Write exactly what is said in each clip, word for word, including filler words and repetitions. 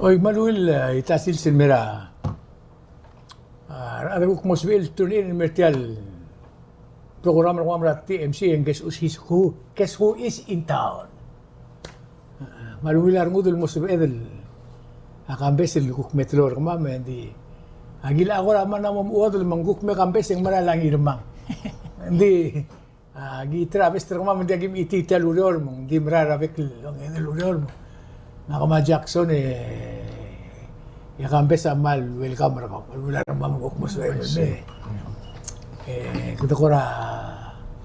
Oi, me a ungil, e, tia el sils el mer a, a, a rechad el kuk mo sebechir el tune in el mer tia el program er kemam er a T M C, e ng Guess Who Is, Who, Guess Who Is in Town. A, me a ungil a rengud el mo sebeched el, a, kambes el kuk me teloi er kemam, e ng di, a, ngilai a kora mla mo mechuodel me ng kuk me kambes e ng mera el Ngirmang. Ng di, a, ki ta er a best er kemam, me ng diak kim chiti tia el ureor, me ng di mera er a bek el ongedei el ureor, me ngak me a Jackson, e, e kambes a kmal welcome er kau. Ungil a rengmam el kuk mo sebeched el me. E, kede kora,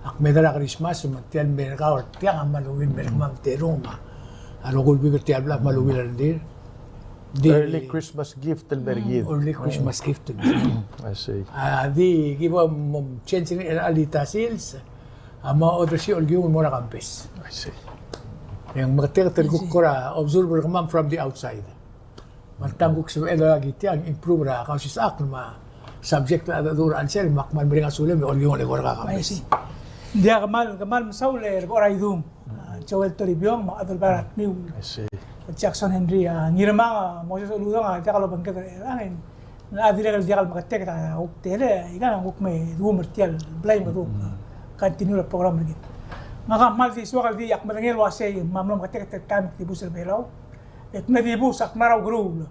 ak mei er a Christmas, me tia el mer kau er tiang a kmal ungil el mer kemam terung, me a rokui el bebil er tia el blai a kmal ungil a rengrir. Di early Christmas gift el mer kid. Mm, early Christmas gift el mer kid. I see. A, di ki bo mo change er ngii er a chelecha el sils, a mo odersii a olkiung el mo er a kambes. I see. E ng meketeket el kuk kora observe er kemam from the outside. Me alta ng kuk sebeched el ki tiang, improve er a Kausisechakl me a subject el cheldecheduch er a chelsel, me ak kmal meringel a sulem e olkiung el eko er a kambes. I see. Ng diak, kmal, kmal mesaul e Rebechor Aidung, a, Joel Toribiong, me a Adelbai er a Tmiu, I see, Jackson Henry, a, Ngirmang, a, Moses Uludong, a, diak lobengked er chelechang, e ng dirrek el diak el meketeket a kuk tele, e ikang a kuk me duum er tia el blai me kuk, a, continue er a program er kid. Ngak a kmal di soak el di ak medengei el uasei me a mlo meketeket el taem el dibus er a Belau. E ak mle dibus, ak mla er a ukeruul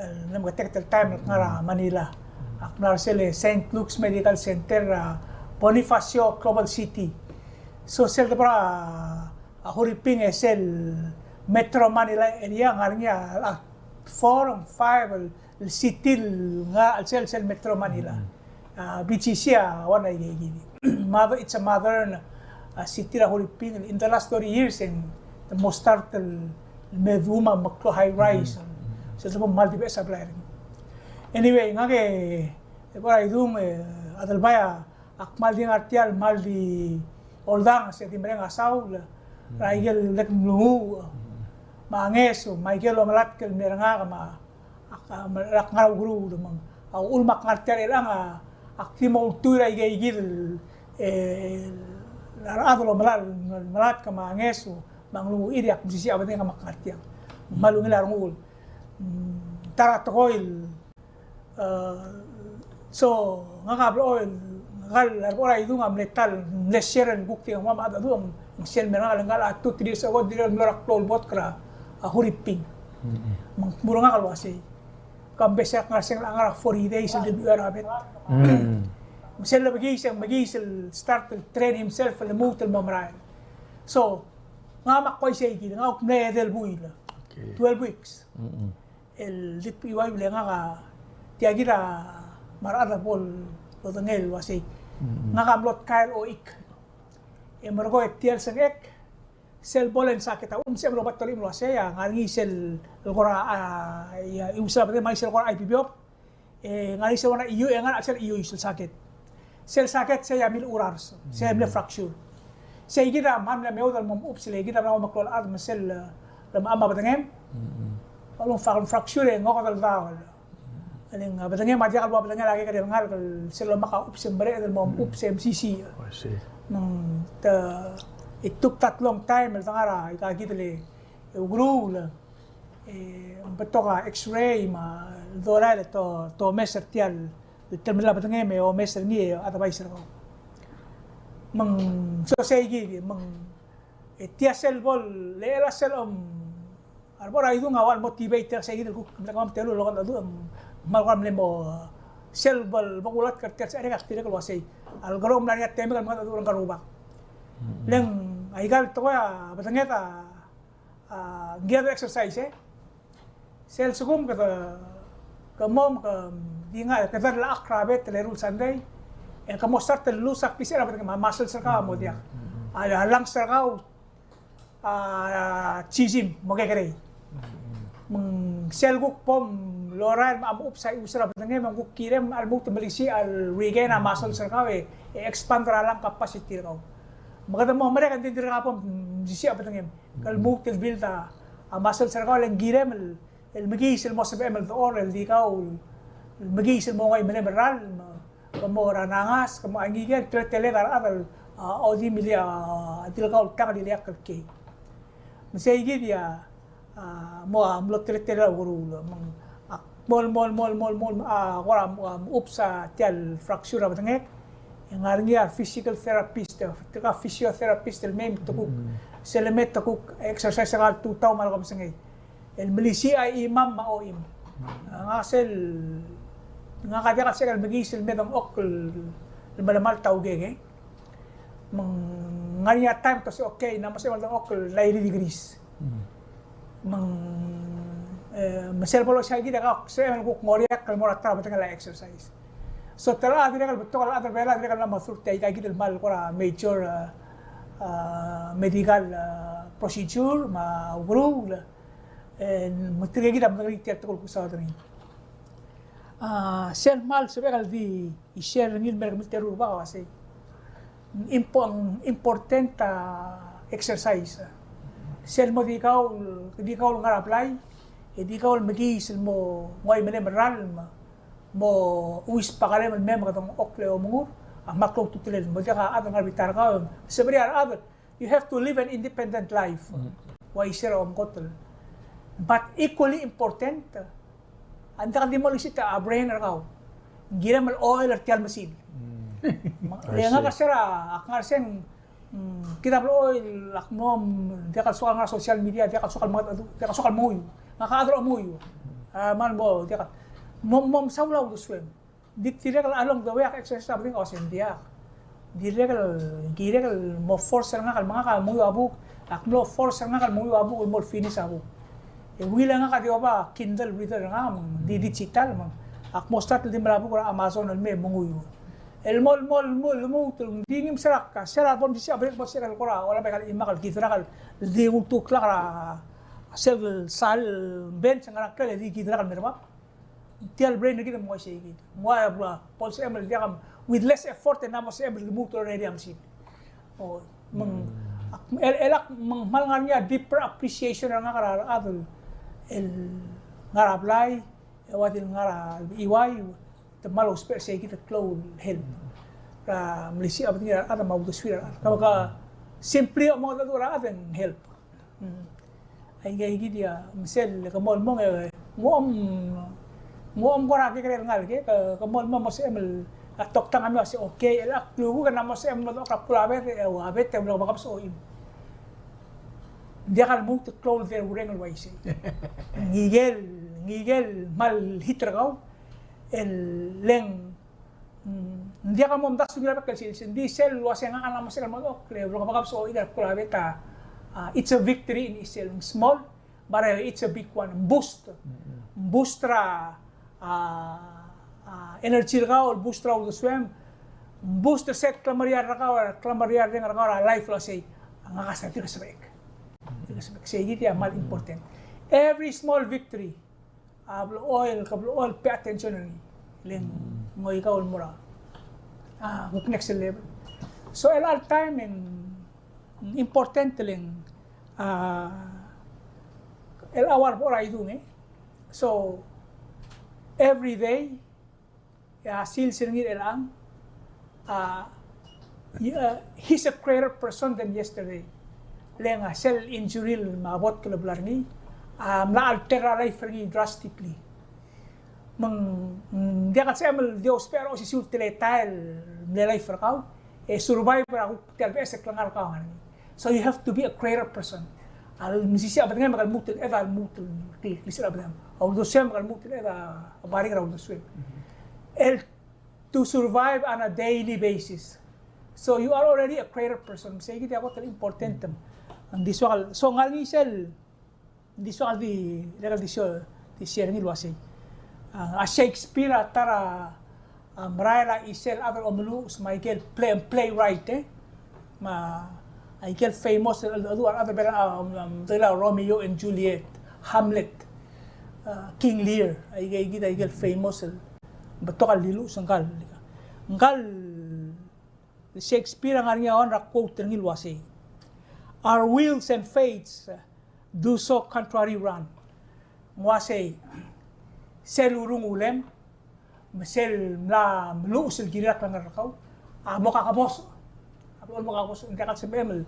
el mle meketeket el taem el kngar er a Manila. Ak mla er sel Saint Luke's Medical Center, a, Bonifacio Global City. So sel debo er a, a, Huriping e sel Metro Manila area, ngar er ngii a, a, four, five el, el city el ngar er a chelsel, sel Metro Manila. A, B G C a one a ikei kid. Mother, it's a modern, a, city er a Huriping. In the last thirty years, e ng the most start el, el me duum a meklou high rise. Sel debo kmal di beches a blai er ngii. Anyway, ngak e, e Rebechor Aidung, e, Adelbai, a, ak kmal di ngar tia el kmal di oldang, se di mereng a saul er a ikel lek mlunguuch me a ngeso, me a ikel omelatk el mle er ngak, me a ak, a, me ak ngar er a ukeruul me ng, a, uchul me ak ngar tia er chelechang, a, ak di mo ultuil er a ikei kid el, e, a rechad el omelal, omelatk me a ngeso me a nglunguuch e ak mesisiich a bedengem me ak ngar tiang. Me a ungil a rengul. Mm, ta er a tekoi el, e, so, ngak a blechoel, ngak el Rebechor Aidung a mle ta el, mle share el kuk di ngar er a cheldecheduch, ng sel mei er ngak el ngka el two, three years ago, dirrek el mlo er a klou el botk er a, a, Huriping. Me ng dmu er ngak el uasei, kambes e ak ngar er sel, ngar er a forty days el di bechoel er a bed. Me sel lebekiis e ng mekiis el start el train himself el lmuut el mo merael. So, ngak me ak uaisei kid, ngak a kuk mle edei el buil. Okay. Twelve weeks. El di kuk uai le ngak a, tia kid a me a rechad a bo lodengei el uasei, ngak a mlo tkael ochik. E merekong e tia el sengchek, sel bo el saket a uchul me se el mlo bat a tolim el uasei, a ngar er ngii sel, el kora, a, ia, iusel a bedengem, ngar er ngii sel kora I P P op. E ngar er ngii sel kora iu, e ngar er ngii sel iu, sel saket. Sel saket sei a milechurars, sei a mle fracture. Sei kid a mla mle meoud el mo mechubs, le kid a mla mo meklou el chad me sel, e, lemecham a bedengem. A lung fa-, fracture e ng okedei el daob. E le ng bedengem a diak el ua bedengel a kekerei el ngalek el sel lomak a chubs e ng mereched el mo mechubs e mesisiich. I see. Me ng te, it took that long time el dengar a ika kid el, e, ukeruul, e, ng betok a X-ray me a dorael e te, te omes er tia el, el terminal a bedengem e omes er ngii e advice er kau. Me ng, so sei kid, me ng, e tia sel bo el, le chelecha sel, um, a Rebechor Aidung a ua el motivate er sei kid el kuk mle kemam teru el okedechor, me ng kmal kora mle mo, sel bo el, bo kulatk er tia el secherek e ak dirrek el uasei, a lekerou e ng mla er ngii a temek el mengedecheduch er ngka el rubak. Le ng, aika el tekoi a bedenged a, a, ng kired el exercise, e. Sel lsekum kede, ke mo, ke di ngar, kede lak er a bed el eru el Sunday, e ke mo start el lose a klisichel a bedengem, a muscles er kau a mo diak. A, a lungs er kau a, a, chisim, mo kekerei. Me ng sel kuk bo lorael me a mechubs a ius er a bedengem, me ng kuk kirem a lmuut el melisiich a regain a muscles er kau e, e expand er a lung capacity er kau. Me kede mo merek e ng di dirkak bo mesisiich a bedengem. Ke lmuut el build a, a muscles er kau, le ng kirem el, el mekiis el mo sebechem el dechor, el di kau el mekiis el mo ngoi melem el ralm, ke mo er a nangas, ke mo a ngike el teleteled a rechad el, a, odim el, a, di le kau el tang el ileakl el kiei. Me sei kid a, a, mo, a, mlo teletelel a ukeruul, me ng, a, mol, mol, mol, mol, mol, a, kora, a, ups, a, tia el fracture a bedengek, e ng ngar er ngii a physical therapist, tirka physiotherapist el mei me te kuk, sel lemei te kuk exercise er ngak el tutau me a lekebesengei. El melisiich a chimam me a ochim. A, ngak sel, ngak a diak el sebechek el mekiis el me dengchokl el melemalt a ukeke. Me ng ngar er ngii a time te ua se okay, ng mo sebechem el dengchokl el ninety degrees. Me ng, e, me sel bo losaod er kid e kuk sebechem el kuk ngoriakl el mo er a ta er a bedengel a exercise. So, te locha dirrek el betok el chad er a Belau a dirrek el mla mo through tia ikakid el kmal kora major, a, a, medical, a, procedure, me a ukeruul, e, me tirkakid a medengei tia el tekoi el kusaod er ngii. A, sel kmal sebechek el di share er ngii el mer kemiu el teru el rubak a uasei, impo-, important a exercise. Sel mo di kau, di kau el ngar er a blai, e di kau el mekiis el mo nguu a imelem el ralm, mo, mo uis a bakarem el mei me kede dengchokl e omengur, a kmal klou a ultutelel. Mo diak a chad el ngar er a bita er kau, sebechir a rechad, you have to live an independent life. Uaisei er a omkotel. But equally important, a ng diak di mo olisiich a brain er kau. Ng kirem el oil er tia el mesin. Me ng, le ngak a se er a, ak ngar er sei, mm, kid a blechoel, ak mlo, diak el soak el ngar er a social media, diak el soak el mengedecheduch, diak el soak el menguiu. Ngak a chad er a omenguiu. A, kmal bo, diak el, mo, mo mesaul a uldesuem. Di dirrek el along the way ak exercise a bedengek a uasei ng diak. Dirrek el, kirek el mo force er ngak el me ngak a menguiu a buk, ak mlo force er ngak el menguiu a buk el mo finish a buk. E ungil e ngak a di oba Kindle reader er ngak, me ng di digital, me ak mo start el di mla buk er a Amazon el mei me menguiu. El mo, el mo, el mo, el mo, el di ngii me se er a, se er a bo msisiich a bedengek, bo se er a kora, oba aika el chimak el kid er a, el di ultuklak er a, sel sal bench, ngar er a ngklel, e di kid er a el mer bab. Tia el brain er kid a mo uaisei kid. Ng ua, bo lsebechem el diak, with less effort e ng mo sebechem el lmuut er a urerir a machine. O, me ng, el, el ak, me ng kmal ngar er ngii a deeper appreciation er ngak er a rechad el, el ngar er a blai, e ua di el ngar er a iuaiu, te kmal ousbech er sei kid el klou el help. Er a melisiich a bedengir a rechad me a uldesuir a rechad. Kau ke simply a mo mengedecheduch er a rechad e ng help. Mm. Aika kid a, me sel, ke mo el mong e, ng mo, ng mo kora kekerei el ngalek, ke, ke mo el mong mo sebechem el, a toktang a mei a se okay, el ak klukuk e ng mo sebechem el mo dengchokl a bkul a bed, e ua bed, e mlo kebakebes a ochim. Ng diak el lmuut el klou el ureng el uaisei. Ngikel, ngikel kmal hit er kau, el leng, mm, ng diak a mo omdasu er ngii a bek el sils, ng di sel uase ngak a mla mo sebechel el mo dengchokl e ua bek a bkul a bed a, a, it's a victory in itself, small, but, uh, it's a big one, boost. Boost er a, a, a, energy er kau, boost er a uldesuem, boost er sel klemeriar er kau, klemeriar er a reng er kau er a life el uasei, ngak a se dirk sebechek. Dirk sebechek. Sei kid a kmal important. Every small victory, a blechoel, ke blechoel pay attention er ngii. Le ng ngoi kau el mo er a, a, kuk next level. So, el all time e ng important le ng, a, el a ua bo er a idung, e. So, every day, a sils er ngii er chelechang, a, he, a, he's a greater person than yesterday. Le ng a sel injury el me a botk el bla er ngii a mla alter a life er ngii drastically. Me ng, mm, diak el sebechem el di ousbech er a osisiu el teletael el mle life er kau, e survive er a kuk tia el beches el klengar er kau a ngar er ngii. So you have to be a greater person. A le mesisiich a bedengem e ke lmuut el chad a lmuut el klisiched a bedengem. A uldesuem e ke lmuut el chad a barik er a uldesuem. El to survive on a daily basis. So you are already a greater person. Sei kid a kot el important. Ng di soak el, so ngar er ngii sel, ng di soak el di, dirrek el di sio, di share er ngii el uasei. A, a Shakespeare a ta er a, a, merael a chisel el chad el omeluches me a ikel play, playwright, e. Me a ikel famous el, el, el, el, a, um, um, de la Romeo and Juliet, Hamlet, a, King Lear, a ike, ike, a ikel famous el, betok a liluches ngkal, ngkal Shakespeare a ngar er ngii a one er a quote er ngii el uasei, "Our wills and fates do so contrary run." Ng uasei, sel urungulem, me sel mla meluches el kirir a klengar er kau, a mo kakebosech. A mo kakebosech, ng diak el sebechem el,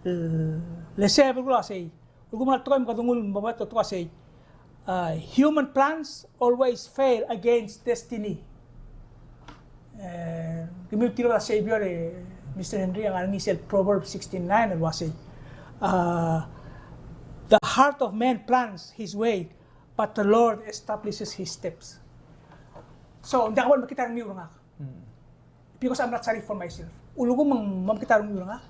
el, le se a belkul a sei, Ulekum a tekoi me kede nguu el mo betok a sei. Uh, human plans always fail against destiny. Eh, kemiu tirke el Savior, eh, Mister Henry, a ngar er ngii sel Proverbs sixteen nine el uasei, uh, "The heart of man plans his way, but the Lord establishes his steps." So, ng diak bo el mekngit a rengmiu er ngak. Because I'm not sorry for myself. Ulekum me ng mekngit a rengmiu er ngak.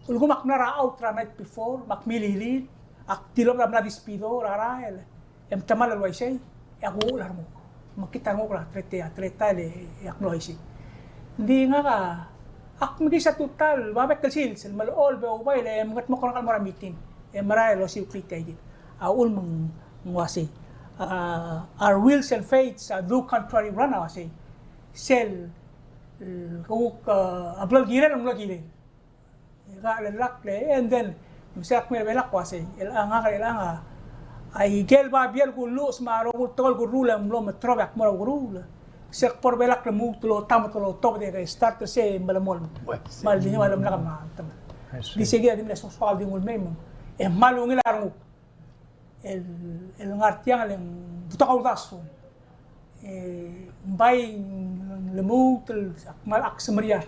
Ulekum ak mla er a out er a night before, me ak mililil, ak tilobed er a mla Despido er a rael, e mtemall el uaisei, e ak uchul a renguk. Mekngit a renguk er a trete, a treta el, e ak mlo uaisei. Ng di ngak a, ak mekiis a tutau el babek el sils, el melechol, be oubail, e mengedmokl er ngak el mo er a meeting. E merael el osiik tia kid. A uchul me ng uasei. Uh, our wills and fates, uh, do contrary run, a uasei. Sel, eh, kuk, eh, a blo el kirel, a blo el kirel. E ka lelak le, and then, me se ak mei er a Belau el uasei, el ngak el, a, a ikel babier el kulluches me a rokui el tekoi el kuruul e mlo metrob e ak mo er a ukeruul. Se ak bo er a Belau el lmuut el otam, el otobed e ke start er sei e melemolem. Uaisei. Me a le di nguu a lemlak me a temall. Uaisei. Di sei kid a di mle soal di nguu el mei me ng, e kmal ungil a renguk. El, el ngar tiang el ng betok a uldasu. E, ng bai ng lmuut el, ak kmal ak semeriar.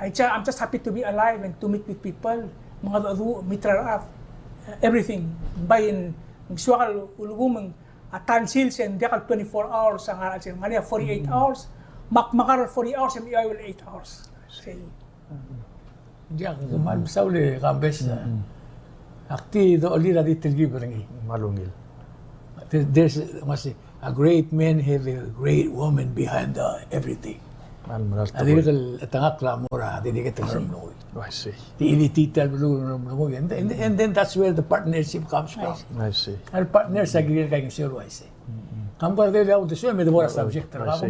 I ju-, I'm just happy to be alive and to meet with people. Mengedecheduch, meet er a rechad, everything. Ng bai ng, ng soak el ulekum me ng a ta el sils e ng diak el twenty-four hours a ngar er a chelsel, ng ngar er ngii a forty-eight hours. Me ak mekar er a forty hours e ng eight hours. Sei. Diak, kmal mesaul e Kambes. Ak di dolir a di telkib er ngii. Kmal ungil. There-, there's, must say, a great man have a great woman behind the everything. Kmal mera el tekoi. A dirrek el chetengakl a mo er a, a dirrek el chetengakl er a mlengui. Oh, I see. Di, di, di ta el beluu er a mlengui. And, and, and then that's where the partnership comes from. I see. A partners a kirel kaingeseu el uaisei. Kam kora di el uldesuem e de bo er a subject er kau.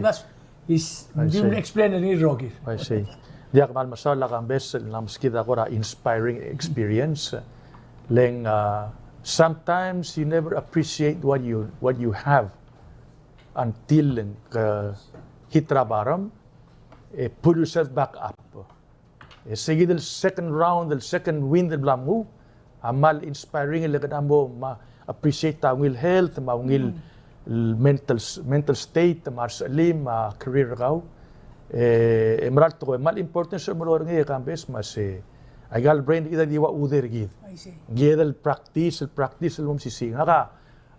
Is, I see. Explain er ngii el rokir. I see. Diak, kmal mesaul a Kambes el mla meskid a kora inspiring experience. Le ng, uh, sometimes you never appreciate what you, what you have until, uh, hit rock bottom, e pull yourself back up. E se kid el second round, el second wind el bla mnguu, a kmal inspiring el kede mo me appreciate a ungil health, me a ungil mental, mental state, me a resechelim, me a career er kau. E, e mera el tekoi, kmal important el mo er ngii e Kambes, me se aika el brain er kid a di ua udei er kid. I see. Kid el practice, el practice el mo mesisiich. Ngak a,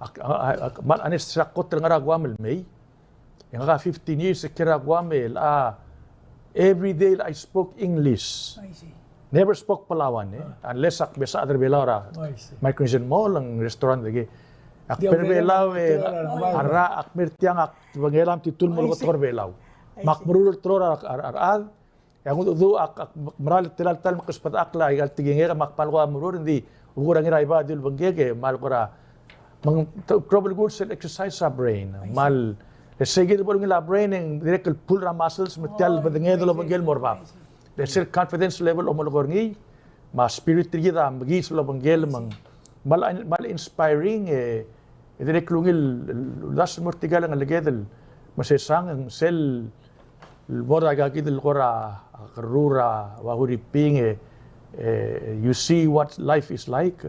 a, a, a, kmal honest, se er a kot el ngar er a Guam el mei. E ngak a fifteen years e kiei er a Guam el, a, every day I spoke English. I see. Never spoke Palauan, e. Unless ak mesa chad er a Belau er a Micronesian Mall, ng restaurant er kid. Ak mer Belau e, a rechad, ak mer tiang, ak tebengel a metitur el mo ko er a Belau. Me ak meruul el teloi er a, a, a rechad, E a ngodech a, ak, ak mera el tela el ta el mekesbedechakl aika el tekingek me ak kmal kora meruul, ng di, uker a Ngiraibai a di ulebengkek e kmal kora, me ng, te, trouble goals el exercise a brain. I see. Kmal, e se kid el bo lungil a brain e ng dirrek el pull er a muscles me tia el bedenged el obengkel el mo er bab. I see. E sel confidence level a omelekoi er ngii, me a spirit er kid a mekiis el obengkel me ng, kmal, kmal inspiring, e, e dirrek el ungil el, el uldasu el mo er tirka el ngeleked el mesesang, e sel el bo er aika kid el kora kerruul er a ua Huriping, e, e, you see what life is like.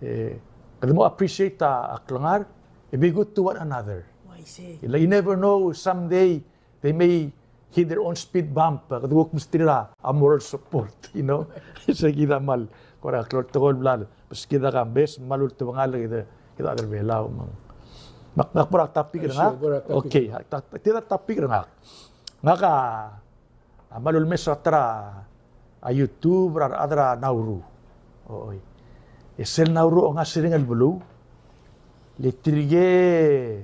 E, kede mo appreciate a, a klengar, e be good to one another. Oh, I see. Like, you never know, someday they may hit their own speed bump, e kede kuk mesterir a, a moral support, you know. Se kid a kmal kora klou el tekoi el bla, beskid a Kambes, me a ultebengel kid, kid a rechad er a Belau, me ng. Me ak, me ak bo er a topic er ngak. Sure, bo er a topic. Okay, a ta-, tia a topic er ngak. Ngak a, a kmal ulemes er a ta er a YouTube er a rechad er a Nauru. Oi. E sel Nauru a ongasireng el beluu. Le tirke,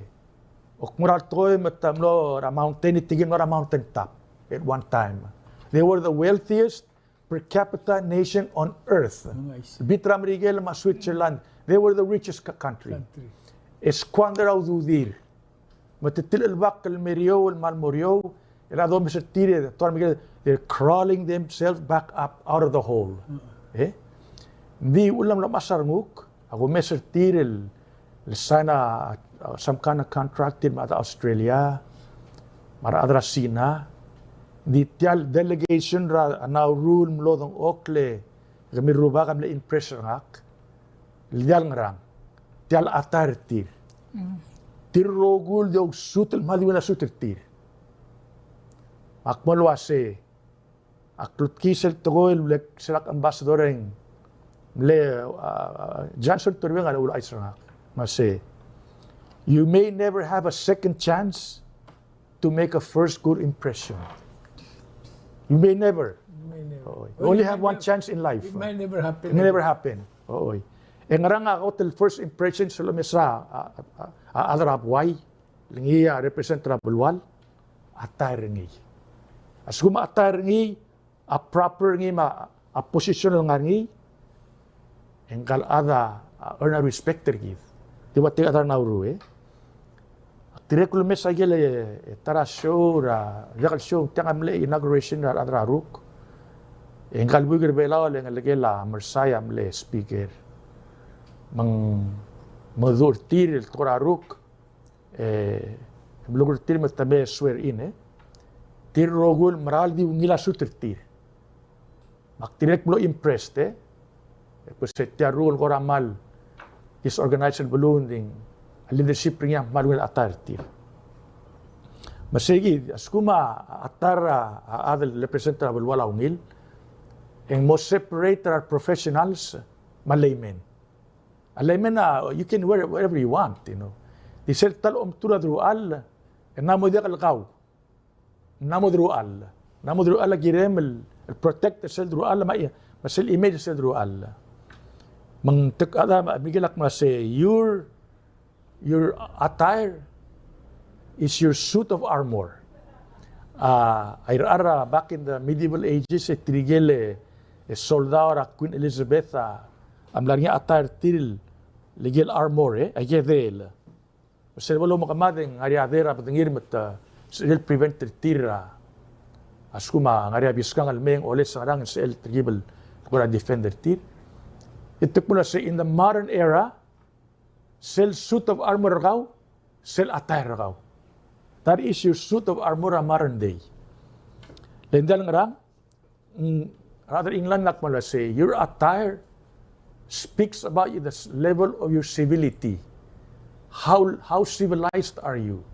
ak mo er a tekoi me te mlo er a mountain, e tirke mlo er a mountain top at one time. They were the wealthiest per capita nation on earth. Oh, I see. Beat er a Merikel me a Switzerland. They were the richest cou-, country. Country. E squander a ududir. Me te tilechelbakl el mo er eou, el kmal mo er eou, el a domes er tir e, te mera el, they're crawling themselves back up out of the hole. Mm. E? Ng di uchul me ng mlo mechas a renguk, a kumes er tir el, el sign a, a, some kind of contract tir me a Australia, me a rechad er a Sina. Ng di tia el delegation er a Nauru el mlo dengchokl e, kemiu el rubak a mle impress er ngak. el diak el ngerang, diak el attire er tir. Tir el rokui el di ousut el kmal di ungil a suit er tir. Ak mo el uase, ak lutkiis el tekoi el ble se er a ambassador e ng mle, a, a, Johnson Toribiong a uchul a chais er ngak. Me se, you may never have a second chance to make a first good impression. You may never. You may never. Oo. You only have one chance in life. It may never happen. It may never happen. Oo. E ngerang a kot el first impression sel omes er a, a, a, a chad er a buai, le ngii a represent er a belual, attire er ngii. A lsekum a attire er ngii a proper er ngii me a position el ngar er ngii, e ngka el chad a, a earn a respect er kid. Di ua tirka el chad er a Nauru, e. Ak dirrek el omes a ikel, e, ta er a show er a, diak el show, tiang a mle inauguration er a rechad er a Ruk. E ngka el buik er a Belau e le ngelekel a Mersai a mle speaker. Me ng, me ng dmu er tir el tekoi er a Ruk. E, mluut er tir me te me swear in, e. Tir el rokui el mera el di ungil a suit er tir. Me ak dirrek el mlo impressed, e. E, pues, e tia el rokui el kora kmal disorganize el beluu, ng di a leadership er ngii a kmal ungil a attire er tir. Me sei kid, a lsekum a attire er a, a chad el represent er a belual a ungil, e ng mo separate er a professionals me a laymen. A laymen a, you can wear whatever you want, you know. Di sel ta el omtuu er a deruchall, e ng mo diak el kau. Ng mo deruchall. Ng mo deruchall a kirem el, el protect er sel deruchall me a, me sel image er sel deruchall. Me ng tek a da, me ng kmal uase, your, your attire is your suit of armor. A, a irechar er a back in the medieval ages, e tirke el, e, soldau er a Queen Elizabeth a, a mla er ngii a attire er tir el, le ikel armor, e, a ikel edei el. Me sel bo lomekemad e ng ngar er ngii a edei er a bedengir me te, sel prevent er tir a, a lsekum a ngar er ngii a biskang el mei e ng oles a ngerang, e sel telkib el kora defend er tir. E te kmo el uase in the modern era, sel suit of armor er kau, sel attire er kau. That is your suit of armor er a modern day. Le ng diak el ngerang, mm, a rechad er a England a kmal uase, your attire speaks about you, the s-, level of your civility. How, how civilized are you?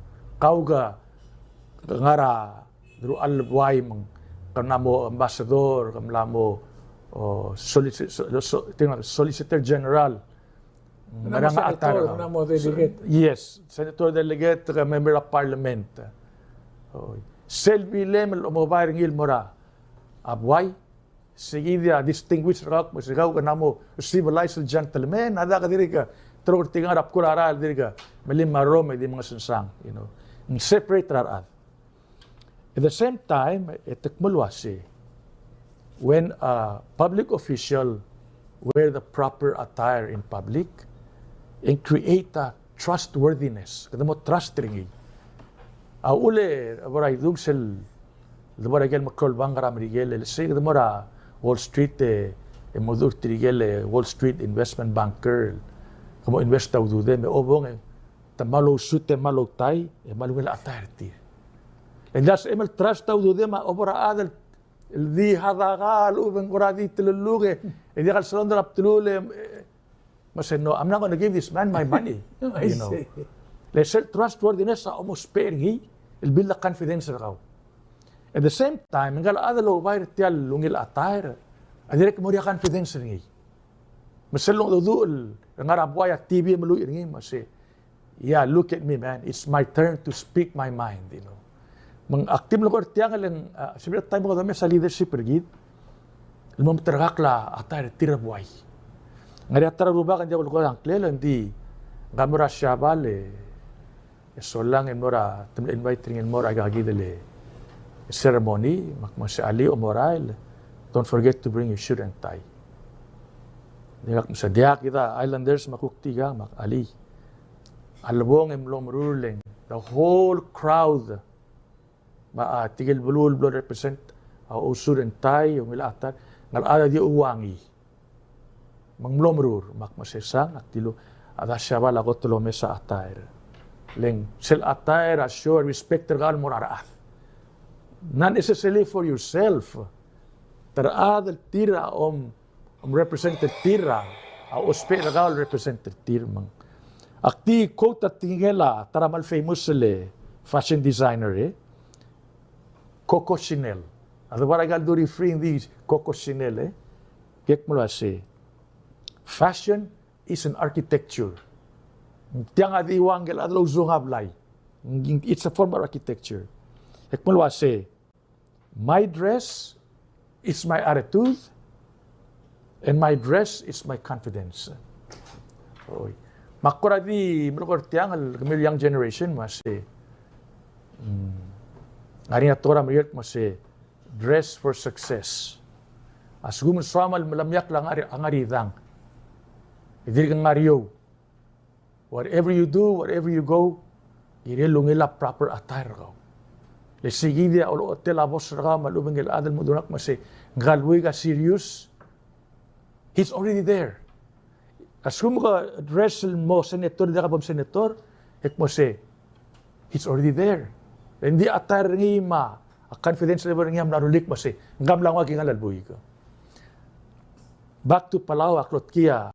Kau ke, ke ngar er a deruchall el buai me ng, ke mla mo ambassador, ke mla mo, o, solici-, so-, so-, ting, solicitor general. Ng ngerang a attire er kau. Ng mla mo delegate. Yes, senator, delegate, ke member er a parliament. Oi. Sel bilem el omobai er ngii el mo er a buai, se kid a distinguish er kau, me se kau ke mla mo civilized gentleman, a diak ke dirk, te rokui er tirka er a bkul a rael, dirk melim a rrom e di mengesengsang, you know. Ng separate er a rechad. At the same time, e te kmo el uase, when a public official wear the proper attire in public, and create a trustworthiness, kede mo trust er ngii. A uchul e bo er a idung sel, de bo er a ikel meklou el bank er a Merikel, el sei kede mo er a Wall Street, e, e mo dmu er tirke el, e, Wall Street investment banker, ke mo invest a ududem, e obong, e te kmal ousuit, e kmal outai, e kmal ungil a attire er tir. E ng diak sebechem el trust a ududem a obo er a chad el, el di hadaka, lechub e ng kora di telelluk, e, e diak el sel ongdel a bdelul, e, e, me se, no, I'm not gonna give this man my money, you know. Le sel trustworthiness a omousbech er ngii, el build a confidence er kau. At the same time, ngka el chad el oubai er tia el ungil a attire, a dirrek el mo er ngii a confidence er ngii. Me sel dongedecheduch el ngar er a buai a T V me lluich er ngii me se, yeah, look at me, man. It's my turn to speak my mind, you know. Me ng ak di melekoi er tiang el ng, a, sebechem el taem e kede omes a leadership er kid el mo meterkakl a attire er tir er a buai. Ng ngar er ngii a ta er a rubak e ng diak kulekoi a ngklel, e ng di, ng mo er a Siabal e, e solang e mlo er a, te mle invite er ngii el mo er aika kid el ceremony, me ak mo se, Alii, omorael, don't forget to bring your shirt and tie. Diak, me se diak, kid a Islanders me a kuk tirka, me ak, Alii. A lebong e mlo meruul e ng, the whole crowd, me a, a, tirke el beluu el blo represent a, ousuit and tie, ungil a attire, ngka el chad a di ouangii. Me ng mlo meruul, me ak mo se, sang, ak dilu, a da Siabal a kot el omes a attire. Le ng sel attire a show a respect er kau el mo er a rechad. Not necessarily for yourself. Te rechad el tir a om, om represent er tir a, a ousbech er kau el represent er tir me ng. Ak di quote a tekingel a ta er a kmal famous el fashion designer, e, Coco Chanel. A debo er a ikal duty free ng di Coco Chanel, e. Ke kmo el uase, fashion is an architecture. Tiang a di ua ngike el chad el ousong a blai. It's a form of architecture. E kmo el uase, my dress is my attitude, and my dress is my confidence. Oi. Me ak kora di melekoi er tiang el kemiu el young generation me se, mm, ngar er ngii a tekoi er a Merikel me se, dress for success. A lsekum ng soam el melemiakl a ngar, a ngar er a idang, e dirk ngar er eou. Wherever you do, wherever you go, kirel el ungil a proper attire er kau. Le sei kid a olechotel a boss er kau me a lechub e ng chad el mo dmak me se, ngka el buik a serious, he's already there. A lsekum ke dress el mo senator, diak bo msenator, e kmo se, he's already there. Le ng di a attire er ngii me a confidence level er ngii a mla rullii me se, ngka a mla nguu a kingall el buik. Back to Palau, a klotkii a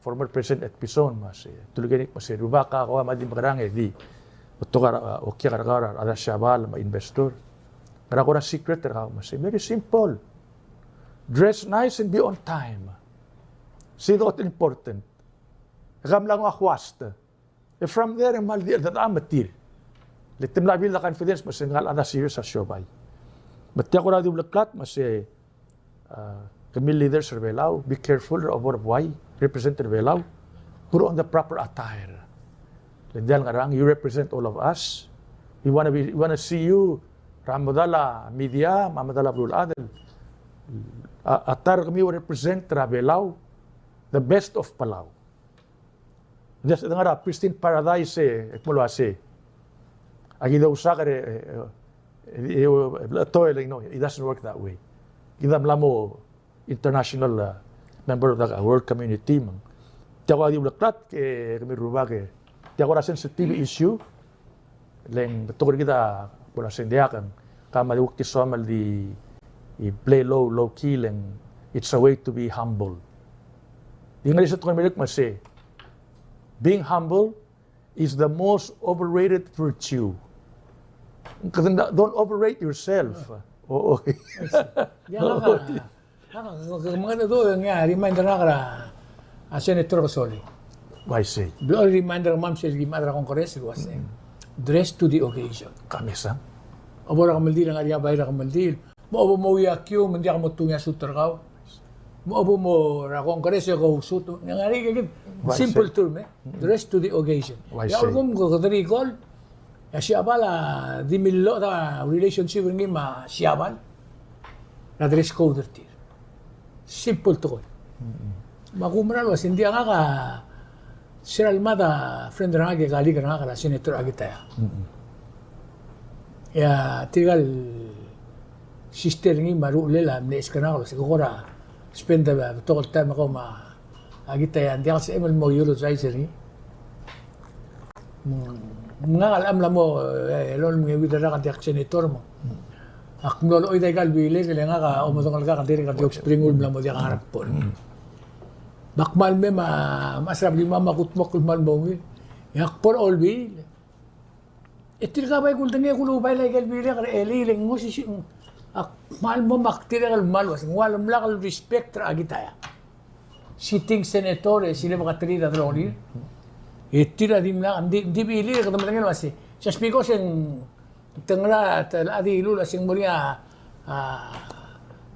former President Etpison me se, Tulukenik me se, Rubak, a ko a mla di mekerang e di betok a, a, okiu er kau a rechad er a Siabal me a investor. Ngera kora secret er kau me se, very simple. Dress nice and be on time. Sei a kot el important. E ke mla nguu a host. E from there, e kmal di el dechelim a tir. Le te mla build a confidence me se ngka el chad a serious a siobai. Me tia kora di uleklatk me se, a, kemiu el leaders er Belau, be careful er a obo er a buai, represent er Belau, put on the proper attire. Le ng diak ngerang, you represent all of us. We wanna be, we wanna see you er a medal a media, me a medal a beluulechad. A, attire er kemiu a represent er a Belau, the best of Palau. Ng diak, ng ngar er a pristine paradise, e, e kmo el uase, aki di ousaker, e, e, e, e, e, toil, you know, it doesn't work that way. Kid a mla mo international, uh, member of the world community me ng. Tia kora di uleklatk, e, kemiu el rubak, e, tia kora sensitive issue, le ng betok er kid a kora sendiak, e ng kmal di kuk di soam el di, e, play low, low key, le ng it's a way to be humble. Di ngar er ngii a tekoi el mle kmo se, being humble is the most overrated virtue. Kede, don't overrate yourself. Oh, okay. Ia, ngak a, ngak a, ke, ke, ke, ke, ke, ngar er ngii a reminder er ngak er a, a Senator Kesoli. Uaisei. Blechoel reminder er kemam sel ki mad er a Congress el uase, dress to the occasion. Ka mesang. Obo er a kemeldiil e ng ngar er ngii a bai er a kemeldiil. Mo obo mo iakiu me ng diak mo tung a suit er kau. Mo obo mo er a Congress e ko suit. Ng ngar er ngii a kid, simple term, e. Dress to the occasion. Ia, a lsekum ke, kede recall, e a Siabal a di millocha a relationship er ngii me a Siabal er a dress code er tir. Simple tekoi. Me ak oumerang el uase ng di ngak a, se er a lemad a friend er ngak e colleague er ngak er a Senator Akitaya. E a tirka el sister er ngii me a ruchellel a mle ask er ngak el uase, ke kora spend a betok el time er kau me a Akitaya, ng diak el sebechem el mo eulogize er ngii. Me ng, ngak a mla mo, e, elolem e ngeuid er a rak e ng diak senator me ng. Ak mlo lochoid aika el bilek, le ngak a omedengei el kak, dirrek el di ousbech er ngii el mla mo diak a ngar er a kbo. Me ak kmal mei me a, me a mechas er a blimam a kudmokl el kmal mo ungil. E ak bo er a Olbiil. E tirka bai kuldengei e kuloubail aike el bilek er a elii, le ng osisiu, ak kmal mo me ak dirrek el kmal uase ng ua lemlak el respect er a Akitaya. Sitting senator e silebek a terir a delongelir. E tir a dimlak, ng di, ng di bilir, kede medengei el uase, just because e ng te ngera, te locha dilu el uase ng mo er ngii a, a,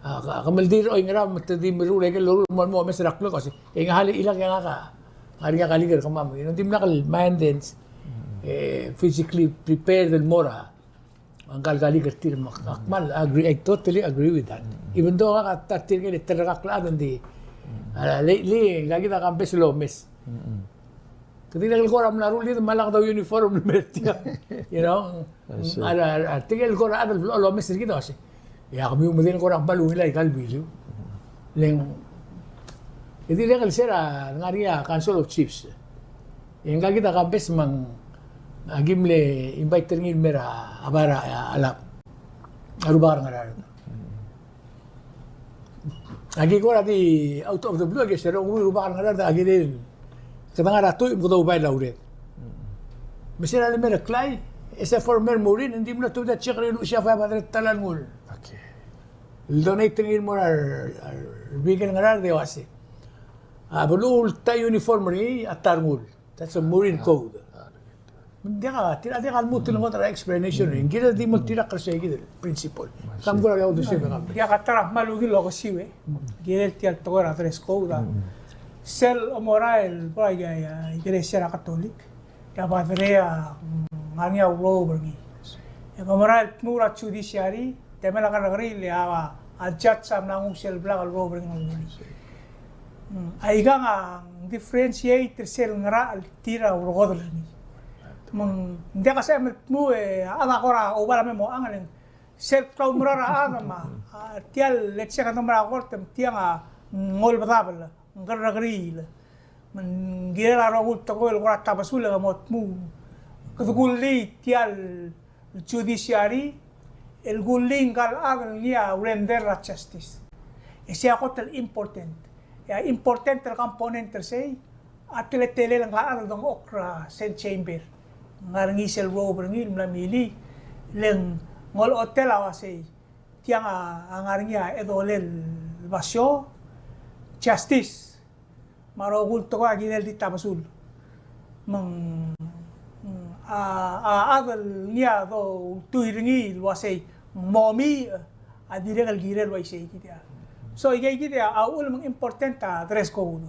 a, a kemeldiil er oingerang me te di meruul aike el loruul el mo, mo omes er a klok, uase, e ng a chelecha el chilak e ngak a, ngar er ngii a colleague er kemam. You know, dimlak el mind and, e, physically prepared el mo er a ngka el colleague er tir me ak, ak kmal agree, I totally agree with that. Even though ngak a ta er tirke el terrekakl el chad, ng di, a, le, le, ngka kid a campus el omes. Kede dirrek el kora mla rullid me a lak dau uniform el mer tiang. You know? A, a, a, tirke el kora chad el, el omes er kid a uase, e a kemiu me ng di kora kmal ungil aika el biliu. Le ng, e dirrek el se er a, ngar er ngii a Council of Chiefs. E ngka kid a campus me ng, aki mle invite er ngii el mer a, a bai er a, a lab. A rubak er a Ngaraard. Aki kora di out of the blue, aki se er a ungil rubak el ngar er a, aki di, kede ngar er a tuich me kede oubai el urered. Me se er a lemereklai, e se former Marine, ng di mlo tobed a check er ngii el luchesii a five hundred dollar el nguu el donate er ngii el mo er a, a, bik el ngar er a, di uase a beluulechad a uniform er ngii a ta er ngii. That's a Marine code. Ng diak a, tir a diak a lmuut el ngodech er a explanation. Ng kirel di mo tir a kuk sei kid el principle. Kam kora ua dose me kam. Diak a ta er a kmal ungil el okesiu e. Kirel tia el tekoi er a dress code a. Sel omorael el bo er a, a, a, ikelesia er a Katolik, e a padre a ngar er ngii a robe er ngii. E ke omorael el tmuu er a judiciary, temel a kerrekeriil e a, a judge a mla nguu sel black el robe er ngii. Mm, aikang a differentiate er sel ngerachel el tir a urekodel er ngii. Me ng diak a sebechem el tmuu e a chad a kora oubal a mei mo chang, e le ng sel klaumerang er a chad me a, a, tia el let's say kede mo er a kort me tiang a ngolbedabel, ng kerrekeriil. Me ng kirel a rokui el tekoi el kora tabesul e ke mo tmuu. Kede kullii tia el judiciary el kullii ngka el chad el ngii a render er a justice. E sei a kot el important. E a important el component er sei a teletelel ngka el chad el dengchokl er a sel chamber. Ngar er ngii sel robe er ngii el mla milii, le ng olechotel a uasei tiang a ngar er ngii a edolel basio, justice. Me a rokui el tekoi a kirel di tabesul. Me ng, a, a chad el ngii a doultuil er ngii el uasei ng mo mei a dirrek el kirel uaisei kid a. So ikei kid a uchul me ng important a dress code.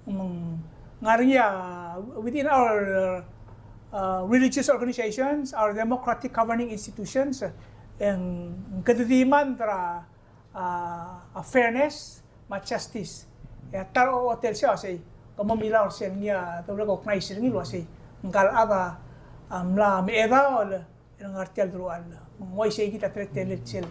Me ng ngar er ngii a within our, uh, religious organizations, our democratic governing institutions, e ng kede demand er a, a fairness me a justice. E a ta er a ochotel sei a uasei, ke mo milai er sel ngii a dorecognize er ngii el uasei ngka el chad a mla mechedaol el ngar tia el deruchall. Me ng uaisei kid a teletelel sel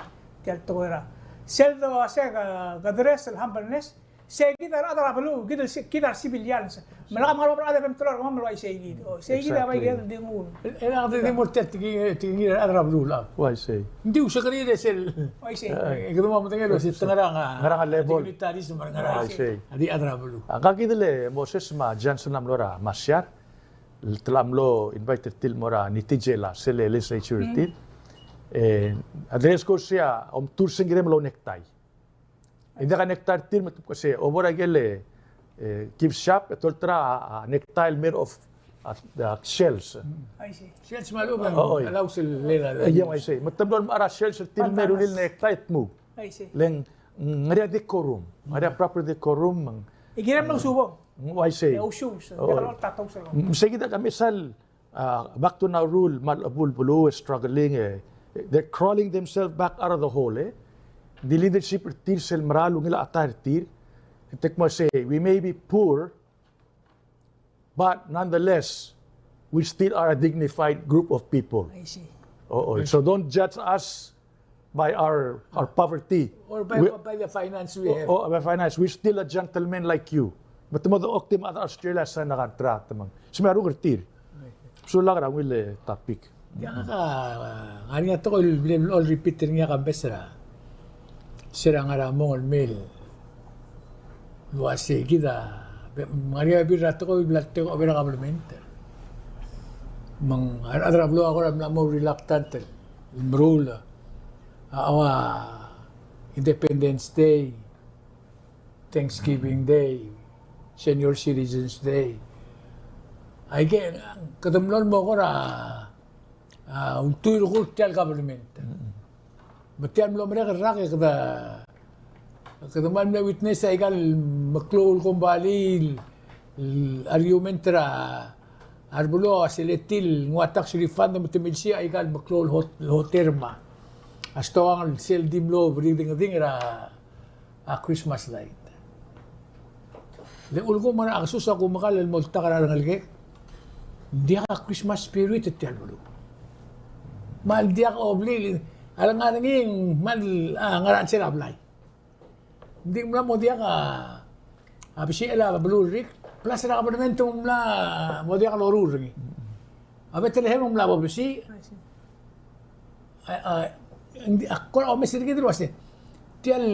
tia el tekoi er a. Sel de uasei ke, ke dress el humbleness, sei kid a rechad er a beluu, kid el, kid a re civilians. Me lak a mla er a rechad er a bem teloi er kemam el uaisei kid. O, sei kid a bai kid el di nguu. E lak di mo er tia el tekingir, tekingir a rechad er a beluu el chad. Uaisei. Ng di usekerir e sel. Uaisei. E kede mo medengei el uasei te ngerang a, ngerang a level. Dignitaries me a ngerang. Uaisei. A di chad er a beluu. A ngka kid el Moses me a Johnson a mlo er a Marshall. Te mla mlo invite er tir el mo er a Nitijela, sel legislature er tir. E, a dress code sei a omtuu er sel kirem el onecktie. E diak a necktie er tir me te kmo se, obo er a ikel, e, gift shop, e te olterau a, a necktie el made of, a, a, shells. Uaisei. Shells me a lechub e ng allows el lelal. Ia, uaisei. Me te mlo mechar a shells er tir el mei el rullii el necktie e tmuu. Uaisei. Le ng ngar er ngii a decorum, ngar er ngii a proper decorum. E kirem el ousubong. Uaisei. E ousubong. Me sei kid a kemesal, a, back to Nauru, me a lechub el beluu, struggling, e, they're crawling themselves back out of the hole, e. Di leadership er tir sel mera el ungil a chetair er tir. E te kmo sei, we may be poor, but nonetheless, we still are a dignified group of people. Uaisei. Oo, so don't judge us by our, our poverty. Or by, by the finance we have. Oh, by finance. We're still a gentleman like you. Me te mo dechokl e te mad er a Australia, sign a contract, me ng. Se mei a rokui er tir. Sulang er a ungil el topic. Ia, a, ngar er ngii a tekoi el bla, bla, repeat er ngii a kambes er a. Se er a ngar er a mong el mei el uasei kid a, be, ngar er ngii a bebil er a tekoi el bla, tekoi er a government. Me ng, a rechad er a beluu a kora mla mo reluctant el meruul a, a, a Independence Day, Thanksgiving Day, Senior Citizens Day. Aike, kede mlo el mo kora, a, ultuil er kid er tia el government. Me tia el mlo merek el rak e kede, kede kmal mle witness aika el meklou el kombalii el argument er a, a rebeluu a uasei le tir el nguu a tax refund me te milsii aika el meklou el hot-, el hotel me a stoang el sel di mlo berdingeding er a, a Christmas light. Le ulekum a kesus a kumekall el mo oltak er a rengelekek, ng diak a Christmas spirit er tia el beluu. Me ng diak a obliil, a lengar er ngii me ng, a, ngar er a chelsel a blai. Ng di mla mo diak a, a besichel a beluu el rik, plus er a kabelment me ng mla mo diak loruul er ngii. A Bethlehem me ng mla bo besiich. A, a, ng di, a kora omes er kid el uasei. tia el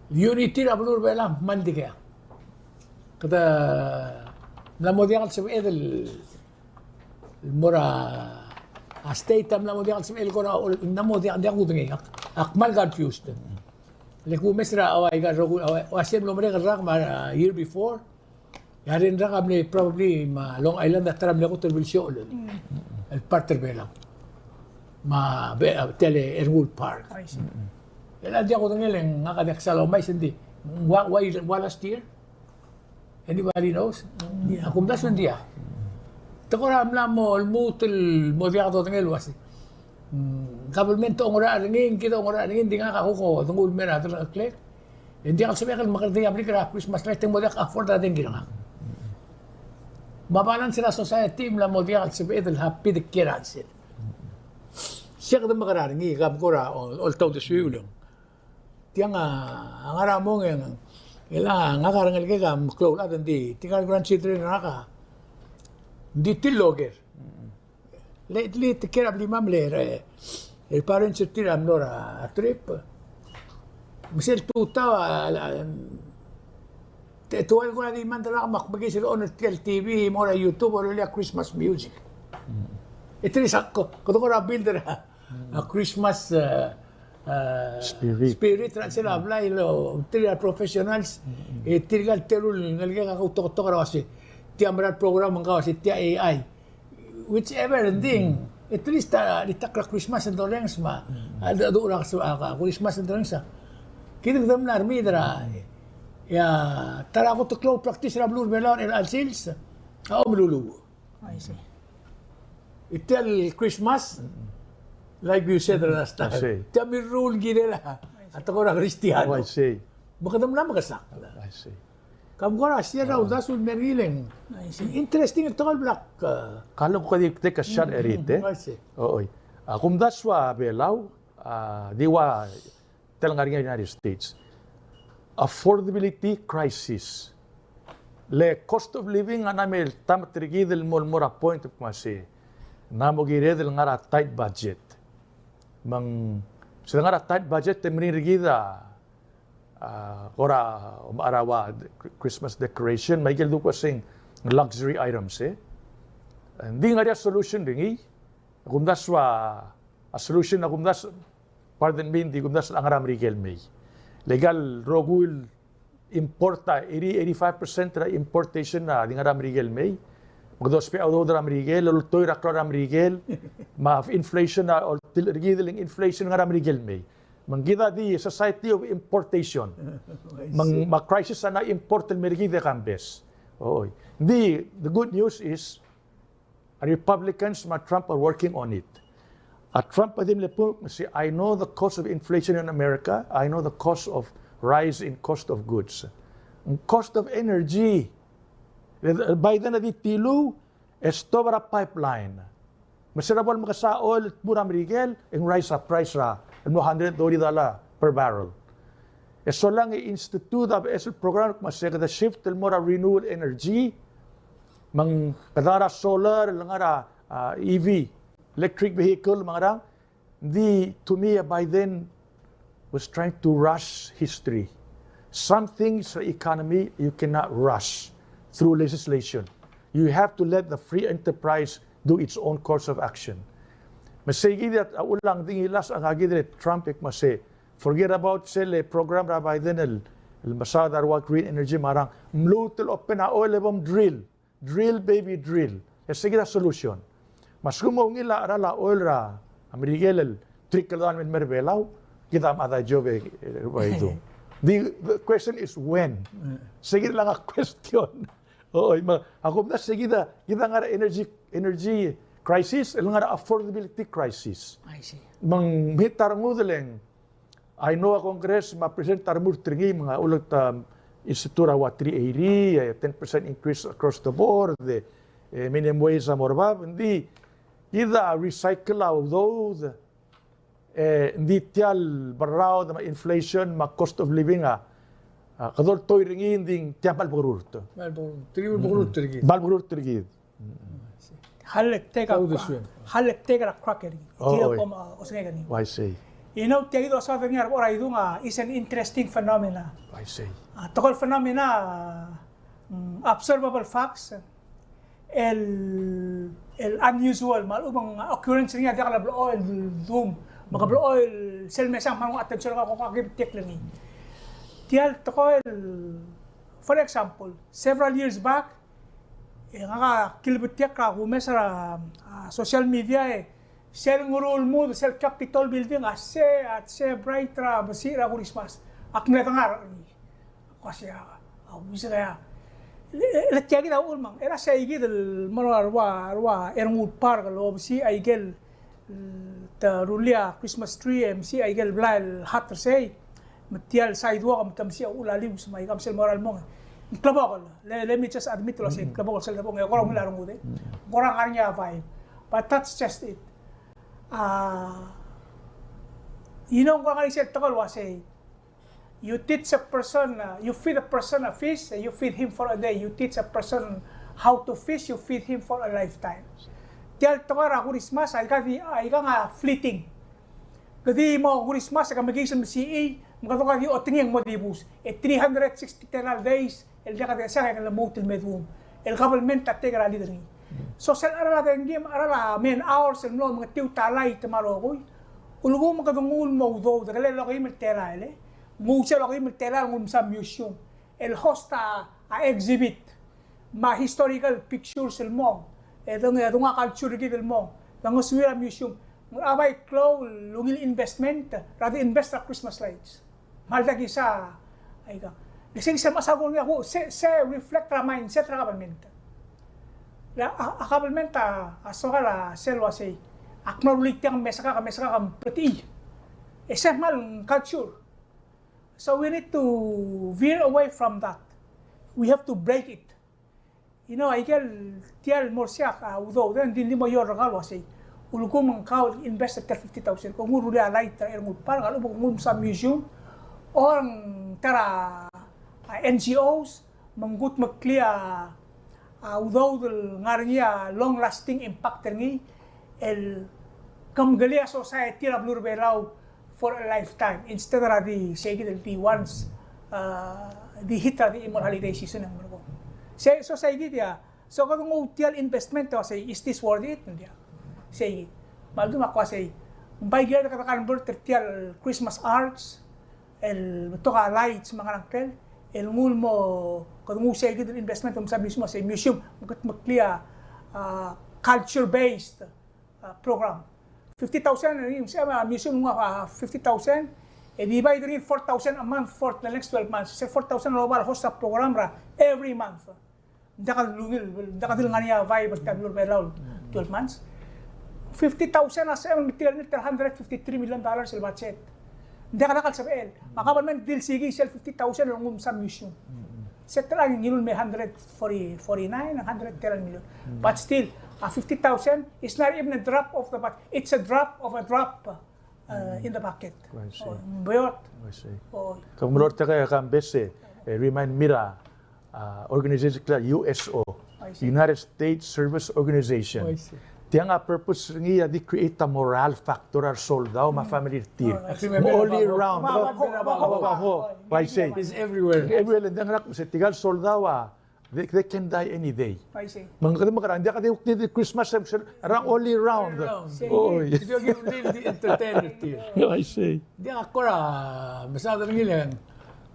unity er a beluu er a Belau a kmal dikea. Kede mla mo diak el sebeched el mo er a state a mla mo diak el sebeched el kora, mla mo diak, diak kudengei. Ak, ak kmal confused. Le kumes er a ua ika el rokui, ua, ua se mlo merek el rak me a year before. E a rengrir a mle probably me a Long Island a ta er a mle kot el bilsioch el, el part er a Belau. Me a be, a, tia el Ernguul Park. I see. E le ng diak kudengei e le ngak a diak sal omais e ng di. Ua, ua, ua last year? Anybody knows? Ak omdasu e ng diak. Te kora mla mo lmuut el mo diak dodengei el uase. Mm, government a oungerachel er ngii, kid a oungerachel er ngii, ng di ngak a kuk denguu el mei er a delengcheklek. E ng diak el sebechek el mekerdii a blik er a Christmas light, e ng mo diak afford a dengki er ngak. Me a balance er a society a mla mo diak el sebeched el happy de kiei er a chelsel. Sei kede mekerang er ngii, kam kora ol-, oltaut e suiu el ng. Tiang a, a ngar er a mong e ng, e le ngak a rengelekek a meklou el chad, ng di, tirka el grandchildren er ngak a, ng di tir el oker. Lately, te kiei er a blimam el, e, e parents er tir a mlo er a trip. Me sel tutau a, a, te, te ua el kora demand er ngak me ak mekiis el on er tia el T V, mo er a YouTube, e rullii a Christmas music. E tir a ko, kede kora build er a, a Christmas, e, e, spirit. Spirit er a chelsel a blai el, tir a professionals, e tirka el teru el ngelekek a kautoketok er a uase, tia mera el program, ng kau uase, tia A I. Whichever, ng di, at least, a, di ta er a Christmas and Orrenges me a, a, di, di, a, a, Christmas and Orrenges a. Kid a kede mla er mei er a, e a, ta er a kot el klou el practice er a beluu er a Belau er a chelsel, a omeluluuch. I see. E tia el Christmas, like you said last time. I see. Tia mirruul el kirel a, a tekoi er a Kristiano. Oh, I see. Me kede mla mekesakl. I see. Kam kora share a uldasu el mer ngii el ng. I see. Interesting el tekoi el bla k, a. Kau a kuk di take a shot at it, e? I see. Oi. A kumdasu a Belau, a, di ua tia el ngar er ngii a United States. Affordability crisis. Le cost of living a mla me taem er kid el mo, mo er a point el kmo se ng mla mo kired el ngar er a tight budget. Me ng, se ngar er a tight budget e meringel er kid a, a, kora, a, ua Christmas decoration, me aike el duk ua se ng luxury items, e. Ng di ngar er ngii a solution er ngii, a kumdasu a, a solution a kumdasu, pardon me, ng di kumdasu el ngar er a Merikel mei. Le aika el rokui el import a, eighty, eighty-five percent er a importation a di ngar er a Merikel mei. Me kede ousbech a udoud er a Merikel, oltoir a klou er a Merikel, me a inflation a, oltirakl er kid el inflation ngar er a Merikel mei. Me ng kid a di society of importation. Me ng, me a crisis a mla import el mer kid e kambes. Oi. Ng di, the good news is, a Republicans me a Trump are working on it. A Trump a di mle pung, me se, I know the cost of inflation in America, I know the cost of rise in cost of goods. Ng cost of energy. Biden a di tiluu, e stop er a pipeline. Me se er a bo el mekesai a oil el tmuu er a Merikel, e ng rise a price er a, el mlo hundred thirty dollar per barrel. E solang e institute a beches el program el kmo se kede shift el mo er a renewable energy, me ng kede ngar er a solar, el ngar er a, a, E V, electric vehicle, me a ngerang, di, to me, a Biden was trying to rush history. Some things in the economy you cannot rush through legislation. You have to let the free enterprise do its own course of action. Me sei kid a, a uchul a ngdi ngilasech a ngak kid er a Trump e kmo se, forget about sel program er a Biden el, el mesaod a rua green energy me a ngerang. Mluut el open a oil e bom drill. Drill, baby, drill. E sei kid a solution. Me a lsekum a ungil a cheral a oil er a Merikel el trickle down el mei er a Belau, kid a mad a job e, e, e, e, di, the question is when. Sei kid a ngar er a question. Oi, me a kumdasu e kid a, kid a ngar er a energy, energy crisis, el ngar er a affordability crisis. I see. Me ng mei ta rengud el ng, I know a Congress me a President a remurt er ngii me ng ultuil a institute er a ua three eighty, e, ten percent increase across the board, e, e, minimum wage a mo er bab, ng di, kid a recycle a udoud, e, ng di tia el berraod me a inflation me a cost of living a, a, kede oltoir er ngii, ng di tia a kmal bekerurt. Kmal bekerurt, tirke el bekerurt er kid. Kmal bekerurt er kid. Hal el take a crack. Hal el take a crack er ngii. Oh, oi. Tirke el kmo, a, osengek er ngii. Oh, I see. You know, tia kid a soad er ngii a rubak er a idung a, is an interesting phenomena. I see. A tekoi el phenomena, mm, observable facts, el, el unusual, me a lechub e ng occurrence er ngii a diak le blechoel el dum, me ke blechoel el sel mesang me ng attention er kau, ko, ko, ko, ke betik er ngii. Tia el tekoi el, for example, several years back, e ngak a kilbetik a kumes er a, a, social media e, sel ngerul mud, sel Capitol building, a se, a se bright er a besiich er a Kurismas. Ak mle dengar er ngii. Ko uasei a, a, uaisei a. Le, le tia kid a uchul me ng, er a sei kid el mo er a rua, rua, er a Ngul Park el obesiich a ikel, te rullii a Christmas tree, e mesiich a ikel blai el hat er sei. Me tia el sidewalk, me te mesiich a uchul a lius, me aika me sel mo er a lemong. Ng klebokel, le, let me just admit el uasei, ng klebokel sel lemong, e kora ungil a rengud, e. Kora ngar er ngii a vibe. But that's just it. A, you know, ng kora ngar er ngii sel tekoi el uasei, you teach a person, uh, you feed a person a fish, uh, you feed him for a day. You teach a person how to fish, you feed him for a lifetime. Tia el tekoi er a Kurismas, aika di, aika ng fleeting. Ke di mo Kurismas, ke mekiis el mesichii, me kede ko di otengii e ng mo dibus. E three hundred sixty telael days, el diak a desang e ng lmuut el me duum. El government a take er a lead er ngii. So sel cheral a dengki, cheral a man hours el mlo mengetiut a light me a rokui. Ulekum kede nguu el mo udoud, e kele lokeim el telael, e. Nguu sel lokeim el telael, nguu el msa museum. El host a, a exhibit. Me a historical pictures el mong. E deng, e dengua culture kid el mong. Dengua suir a museum. Ng bai klou el ungil investment, er a di invest er a Christmas lights. Me a ldak kisa, aika. Le sei kisa el mechas a kuk ngii a kuk, se, se reflect er a mindset er a government. Le a, a government a, a soak el sel uasei, ak mla rullii tiang, mesekak, mesekak, me bletii. E se kmal culture. So we need to veer away from that. We have to break it. You know, aikel tia el mo er sei a udoud, e ng di, di mo oureor er kau el uasei, ulekum ng kau el invest er tia el fifty thousand, ke nguu el rullii a light er a Ngul Park, a lechub e ke nguu el msa museum, or ng ta er a, a, N G Os, me ng kudmeklii a, a, udoud el ngar er ngii a long lasting impact er ngii, el kemeklii a society er a beluu er a Belau, for a lifetime, instead er a di sei kid el di once, a, di hit er a di chimo el holiday season e ng merekong. Se, so sei kid a, so kede nguu tia el investment e uasei, is this worth it? Ng diak. Sei kid. Me a ldu me ak uasei, ng bai kired el kede convert er tia el Christmas arch, el betok a lights me a ngerang el, el nguu el mo, kede nguu sei kid el investment el msa museum, sei museum, me kudmeklii a, a, culture based, a, program. Fifty thousand, e, se, a, museum ng ua, a, fifty thousand, e divide er ngii el four thousand a month for the next twelve months. Se four thousand el oba el host a program er a every month. Ng diak el ungil, ng diak di le ngar er ngii a vibe er tia el beluu er a Belau el twelve months. Fifty thousand a sebechel el metik el ngii el hundred fifty-three million dollars el budget. Ng diak, diak el sebechel. Me a government di le sikii sel fifty thousand el nguu el msa museum. Se tela ngiluu el me hundred forty, forty-nine, hundred tela el million. But still, a fifty thousand is not even a drop of the bucket. It's a drop of a drop, uh, in the bucket. I see. Oh, beot. I see. Oh. Ke mlo er tia el kambes e, e remind me er a, a, organization el U S O, I see. United States Service Organization. I see. Tiang a purpose er ngii a di create a morale factor er a resoldau me a family er tir. Oh, I see. Mo all year round. Mo, mo, mo, mo, mo, mo, mo. I see. It's everywhere. Everywhere. And then, se tirka el soldau a, they, they can die any day. I see. Me ng kede mekerang, diak di, di, di Christmas, em, sel, around all year round. All year round. Oi. Tia kid el di entertainer tir. I see. Diak a kora, mesaod er ngii el,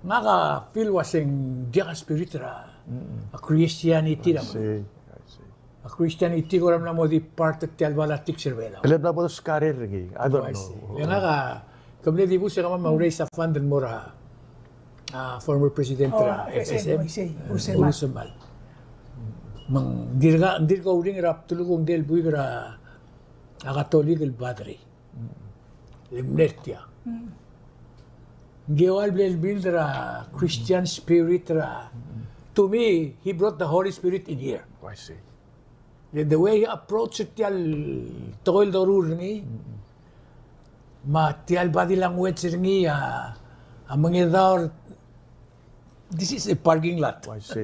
ngak a feel uaseng diak a spirit er a, a Christianity er a. I see. I see. A Christianity kora mla mo di part er tia el politics er a Belau. Ele mla mo di scatter er ngii, I don't know. Le ngak a, ke mle dibus e kemam a raise a fund el mo er a, a, former president er a F S M, F S M, e, Urusemal. Me ng dirk, dirk ouring er a bdeluk e ng di el buik er a, a Katolik el padre. Le mle er tia. Ng ua el bla el build er a Christian spirit er a. To me, he brought the Holy Spirit in here. I see. The, the way he approached tia el tekoi el doruul er ngii, me tia el body language er ngii a, a mengedaol, this is a parking lot. I see.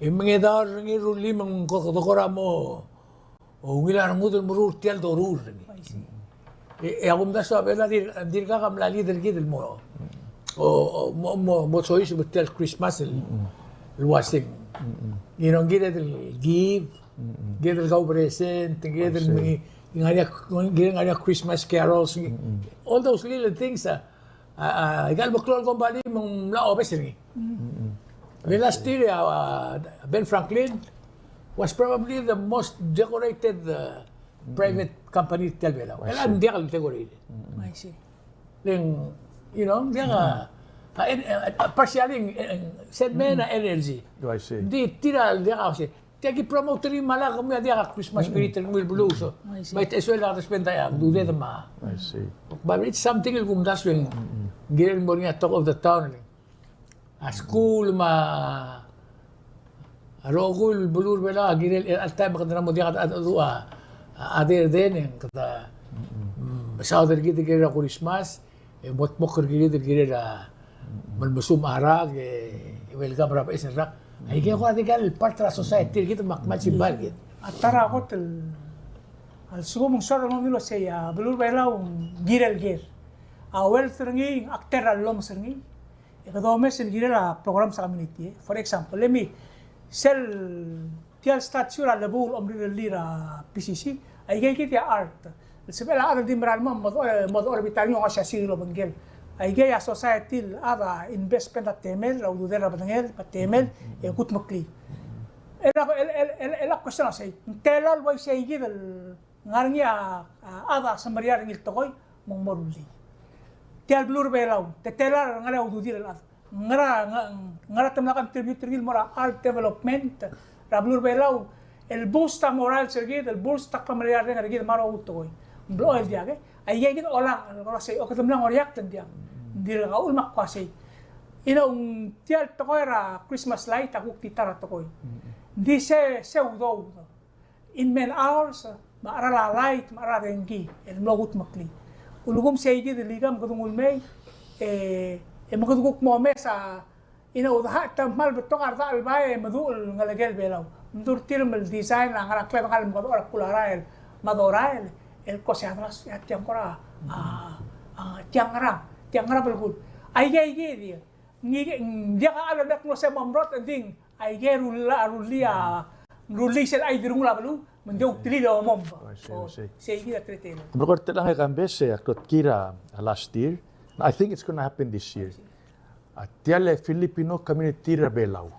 E mengedaol er ngii el rullii me ng ko, ko, kora mo, o, ungil a rengud el meruul tia el doruul er ngii. I see. E, e a kumdasu a Belau a dir, dirkak a mla lead er kid el mo, o, o, mo, mo, mo soiseb er tia el Christmas el, el uaseng. You know, ng kired el give, kired el kau present, kired el, I see, mengi, ngar er ngii a, kired el ngar er ngii a Christmas carols, all those little things, a, a, a, ikal meklou el kombalii me ng mla obes er ngii. Le last year, a, a, Ben Franklin was probably the most decorated, uh, private company er tia el Belau. I see. Chelecha ng diak el decorated. I see. Le ng, you know, ng diak a, a, en-, a, a, partially, e, e, sel mei a energy. I see. Ng di tir a diak a, se, tia ki promote er ngii me a lak kemiu a diak a Christmas spirit er kemiu el beluu, so. I see. Might as well a spend a, a, do that ma. I see. But it's something el kumdasu e ng kirel el mo er ngii a talk of the town. A skuul me a rokui el beluu er a Belau a kirel, el, el taem e kede mo diak a, a, a, a, a, derdeng e kede, mm, mesaod er kid el kirel a Christmas, e mo dmokl er kid el kirel a, mm, melemesumech a rak, e, e welcome er a beches el rak. Aike kora di ikal part er a society er kid me a kmal simbai er kid. A ta er a kot el, a lsekum ng soak el mo dilu el uasei a beluu er a Belau ng kirel ker. A wealth er ngii, a kter er a llomes er ngii. E kede omes el kirel a programs er a community, e. For example, let me, sel tia el statue er a Lebuul el omrirellii er a P C C, aike kid a art. El sebechel a chad el di merael el mo, mo, mo dechor er a bita er ngii e ng uaisei a siik el obengkel. Aike a society el chad a investment er a temel, er a ududel er a bedengel, me a temel, e kudmeklii. El, el, el, el, el, el question a sei, ng tela el uaisei kid el ngar er ngii a, a, chad a semeriar er ngii el tekoi, me ng mo rullii. Tia el beluu er a Belau, te tela el ngar er ngii a ududir el chad. Ngera, nga-, ngera te mla contribute er ngii el mo er a art development er a beluu er a Belau, el boost a morals er kid, el boost a klemeriarreng er kid me a rokui el tekoi. Ng blechoel diak, e? Aike kid a olang, el kora sei, o kede mla ngoriakl e ng diak. Ng dirk a uchul me ak kua sei. You know, ng tia el tekoi er a Christmas light a kuk di ta er a tekoi. Ng di se, se udoud. In men hours, me a cheral a light, me a cheral a dengki, el mlo kudmeklii. Ulekum sei kid el ikang kede nguu el mei, e, e me kede kuk mo omes a, you know, dechor e te kmal betok a redechel el bai, e meduch el ngelekel Belau. Mdu er tir me le design a ngar er a klebengal me kede ora kul a rael, me a dorael, el ko se a deras, e a tiang kora, a, a, tiang ngerang, tiang ngerang belkul. Aike, aike, di. Ng, ng diak a chad el mle kmo se mo mrot, e ng di, aike a rullii, a rullii a, rullii sel chais er ngii a beluu, me ng di outelil el omomb. I see, I see. O, sei kid a teletelel. Kemam kora telang e Kambes, e a klot kid er a last year. I think it's gonna happen this year. A tia el Filipino community er a Belau,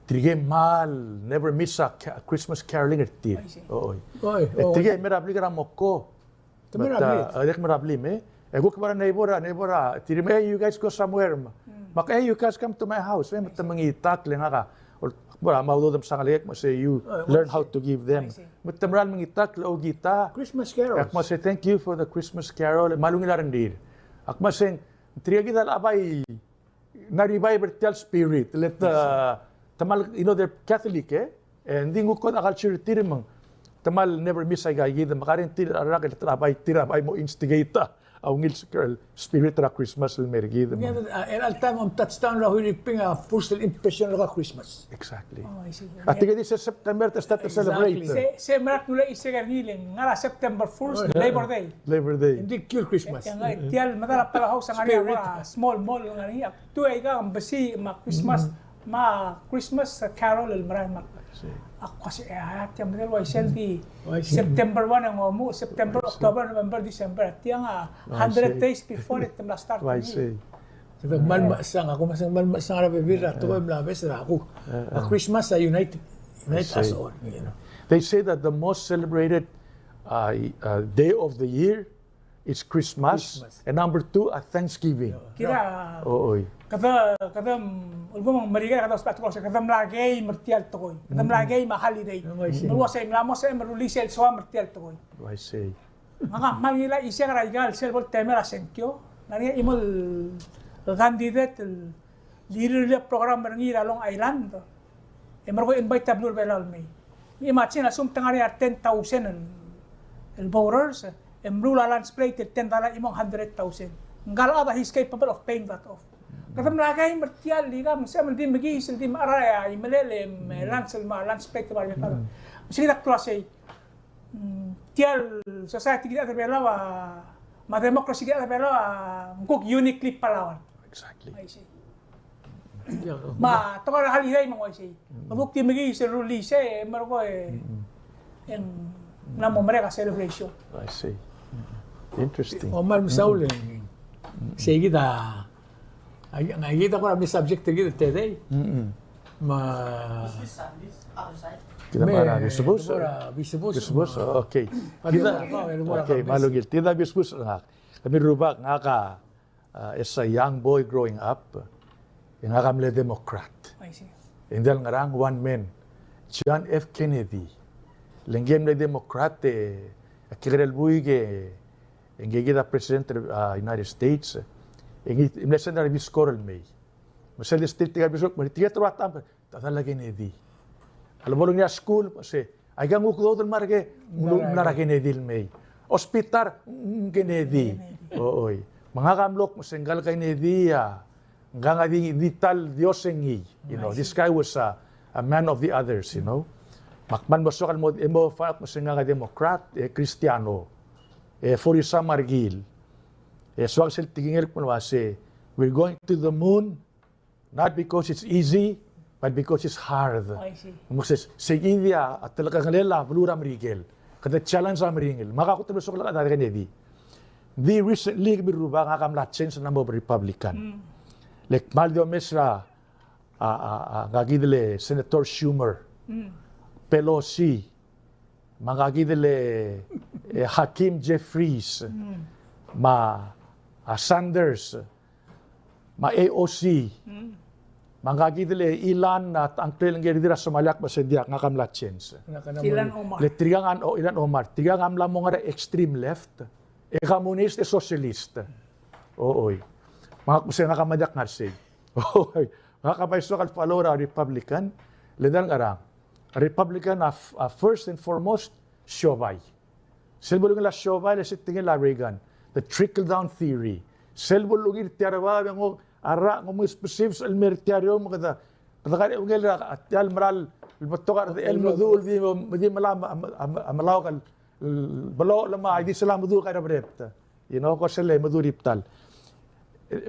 tirke kmal never miss a ca-, Christmas caroling er tir. I see. Oi. Oi, e tirke a mei er a blik er a Moko. Te mei er a blim. But, uh, a dirk mei er a blim, e. E kuk mo er a neighbor, a neighbor, a, tir me, "Hey, you guys go somewhere." Me ak, "Hey, you guys come to my house." E, me te mengitakl e ngak a, or, mo er a, me a udoud a msa ngelekek, me sei, "You learn how to give them." I see. Me te mera el mengitakl el oukita. Christmas carols. Ak me sei, "Thank you for the Christmas carol." Me a lungil a rengrir. Ak me sei, tirke kid a bai ng revive er tia el spirit, le te, te kmal, you know, they're Catholic, e? E ng di nguu a culture er tir me ng, te kmal never miss aika kid, me ng ngar er ngii tir a rak el te bai, tir a bai mo instigate a ungil el spirit er a Christmas el mei er kid. Yeah, but, uh, er a time ng touchdown er a Huiriping a first impression er a Christmas. Exactly. Oh, I see. A tirke di se September te start to celebrate. Exactly. Se, se merak nule isei er ngii le ngar er a September first, oh, yeah, Labor Day. Labor Day. Ng di kiu el Christmas. E, e, tia el medal a Palau House a ngar er ngii a small mall a ngar er ngii. Ak tuu aika a mbesii me a Christmas, me a Christmas carol el merael me a. Ak kua se, e, a tia medal uaisei di September one e ng omuchel, September, October, November, December. Tiang a hundred days before e te mla start er ngii. Kede kmal mechesang, a kuk mechesang, kmal mechesang er a bebil er a tekoi el mla obes er a kuk. A Christmas a unite, unite us all, you know. They say that the most celebrated, uh, uh, day of the year is Christmas, and number two, uh, Thanksgiving. Kira, o, oi. Kede, kede, mm, ulekum ng Merikel, kede ousbech a tekoi el uasei, kede mla keim er tia el tekoi. Kede mla keim a holiday. Me uasei, mla mo sebechem el rullii sel soam er tia el tekoi. Uaisei. Ngak a kmal ngilai a chisek er aika el sel bo el temel a sengkio. Ng ngar er ngii a chimo el candidate el lirirellii a program er ngii er a Long Island. E merekong e invite a beluu er a Belau el mei. Imagine a lsekum te ngar er ngii a ten thousand el, el voters, e meruul a license plate el ten dollar, chimo ng hundred thousand. Ngka el chad a he's capable of paying that off. Kede mla keim er tia el ikang, me sebechem el di mekiis el di mechar a imelel e me license, me a license plate me a remetab. Me sei kid a kdu el uasei. Mm, tia el society er kid er a Belau a Me a democracy er a Belau a ng kuk uniquely Palauan. Exactly. Uaisei. Me a tekoi er a holiday me ng uaisei. Me kuk di mekiis el release e merekong e ng mla mo merek a celebration. I see. Interesting. Omar, mesaul e sei kid a, a, a kid a kora mle subject er kid el tedei. Me kid a mera, bisbus? Bisbus. Bisbus, okay. Kid a, okay, me a ungil. Kid a bisbus er ngak. Kemiu el rubak, ngak a, uh, as a young boy growing up, e ngak a mle Democrat. I see. E ng diak el ngerang, one man, John F. Kennedy. Le ngii a mle Democrat e, a kekerei el buik e, e ngii kid a President er a, uh, United States. E ngii, e mle send er a Peace Corps el mei. Me sel district er a Peace Corps, me tirke el rua a ta, ta el Kennedy. A lebo lungil a skuul, me se, aika ng udoud el mla er ke, ng mla er a Kennedy el mei. Hospital, ng Kennedy. Oi. Me ngak a mlo kmo se ngka el Kennedy a, ngka a di, di ta el dios er ngii, you know, this guy was a, a man of the others, you know. Me ak kmal mesaul el mo, e mo file kmo se ngak a Democrat, e Kristiano, e forty-some a rekil. E soak sel tekingel el kmo uase, we're going to the moon, not because it's easy, but because it's hard. Oh, I see. Me se, se kid a telekengelel a beluu er a Merikel. Kede challenge a meringel. Me ngak a kot el betok el chad er a Kennedy. Di recently, kemiu el rubak, ngak a mla change el mo Republican. Mm. Le kmal di omes er a, a, a, a, ngka kid el Senator Schumer, mm, Pelosi, me ngka kid el, e, Hakeem Jeffries, mm, me a, a, Sanders, me a AOC, mm, me ngka kid el Ilhan, a, ngklel ngii er tir a Somalia, me se ng diak, ngak a mla change. Ilhan Omar. Le tirkang a, o, Ilhan Omar. Tirkang a mla mo ngar er a extreme left. E communist, e socialist. O, oi. Me ngak a kmo se ngak a mla diak ngar sei. Oi. Ngak a bai soak el follow er a Republican. Le ng diak el ngerang. Republican a, f-, a first and foremost, siobai. Sel bo lungil a siobai, le se tekingel a Reagan. The trickle down theory. Sel bo lungil tia er a bab e ng, a rechad ng mo specific el mer tia er eou me kede, kede kar eungel er a tia el mera el betok a rechad el meduch el di, di melai a, a, a, a melaok el, el beloch el me a di sel meduch el kar er a berebt. You know, ko sel meduch er a bita el.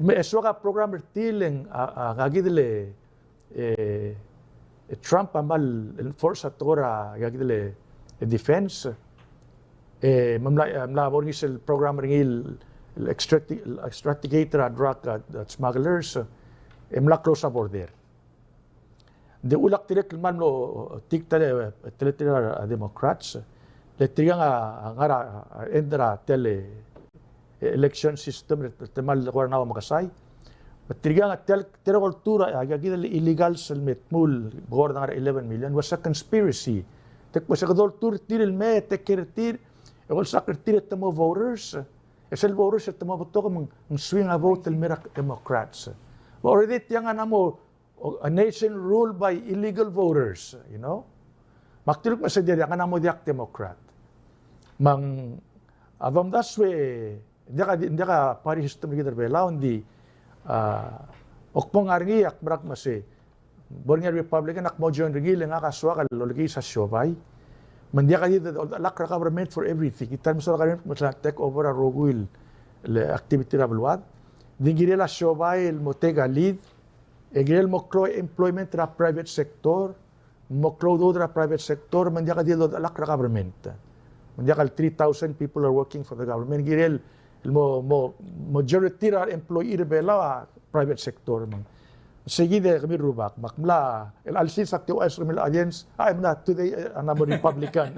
Me e soak a program er tir el ng, a, a, ngka kid el, e, e Trump a kmal enforce a tekoi er a, ngka kid el, e, defense. E, me mla, mla bo er ngii sel program er ngii el, el extracti-, el extracticate er a drug, a, a smugglers. E mla close a border. Ng di ulak tirke el kmal mlo, e, tik tele, e, tele tir a Democrats. Le tirkang a, a ngar er a, a, end er a tele, e, election system, e, te kmal kora ngau a mekesai. Me tirkang a tel, tel kultur a, a, kid el illegals el me tmuu el bekord ngar er a eleven million, was a conspiracy. Te kmo se kede oltuu er tir el me, take care er tir, e olsak er tir e te mo voters. E sel voters e te mo betok me ng swing a vote el mer a Democrats. But already tiang a mla mo a nation ruled by illegal voters, you know. Me ak dilu el kmo se diak, diak, ng mo diak Democrat. Me ng, a domdasu e, diak a, diak a party system er kid er a Belau, ng di, a, ak mo ngar er ngii, ak mera el kmo se, bo er ngii a Republican, ak mo join er ngii, le ngak a soak el olekiis a siobai. Me ng diak a di, di, di, oldak er a government for everything. Kid a mesaod a government me te take over a rokui el, el activity er a beluad. Ng di ng kirel a siobai el mo take a lead, e kirel mo klou a employment er a private sector, mo klou a udoud er a private sector, me ng diak di el oldak er a government. Me ng diak el three thousand people are working for the government, kirel el mo, mo, majority er a employee er a Belau a private sector, me ng. Sei kid e kemiu el rubak, me ak mla, el alsils a te ouchais er kemiu el audience, a, e mla today, e, a ng mo Republican.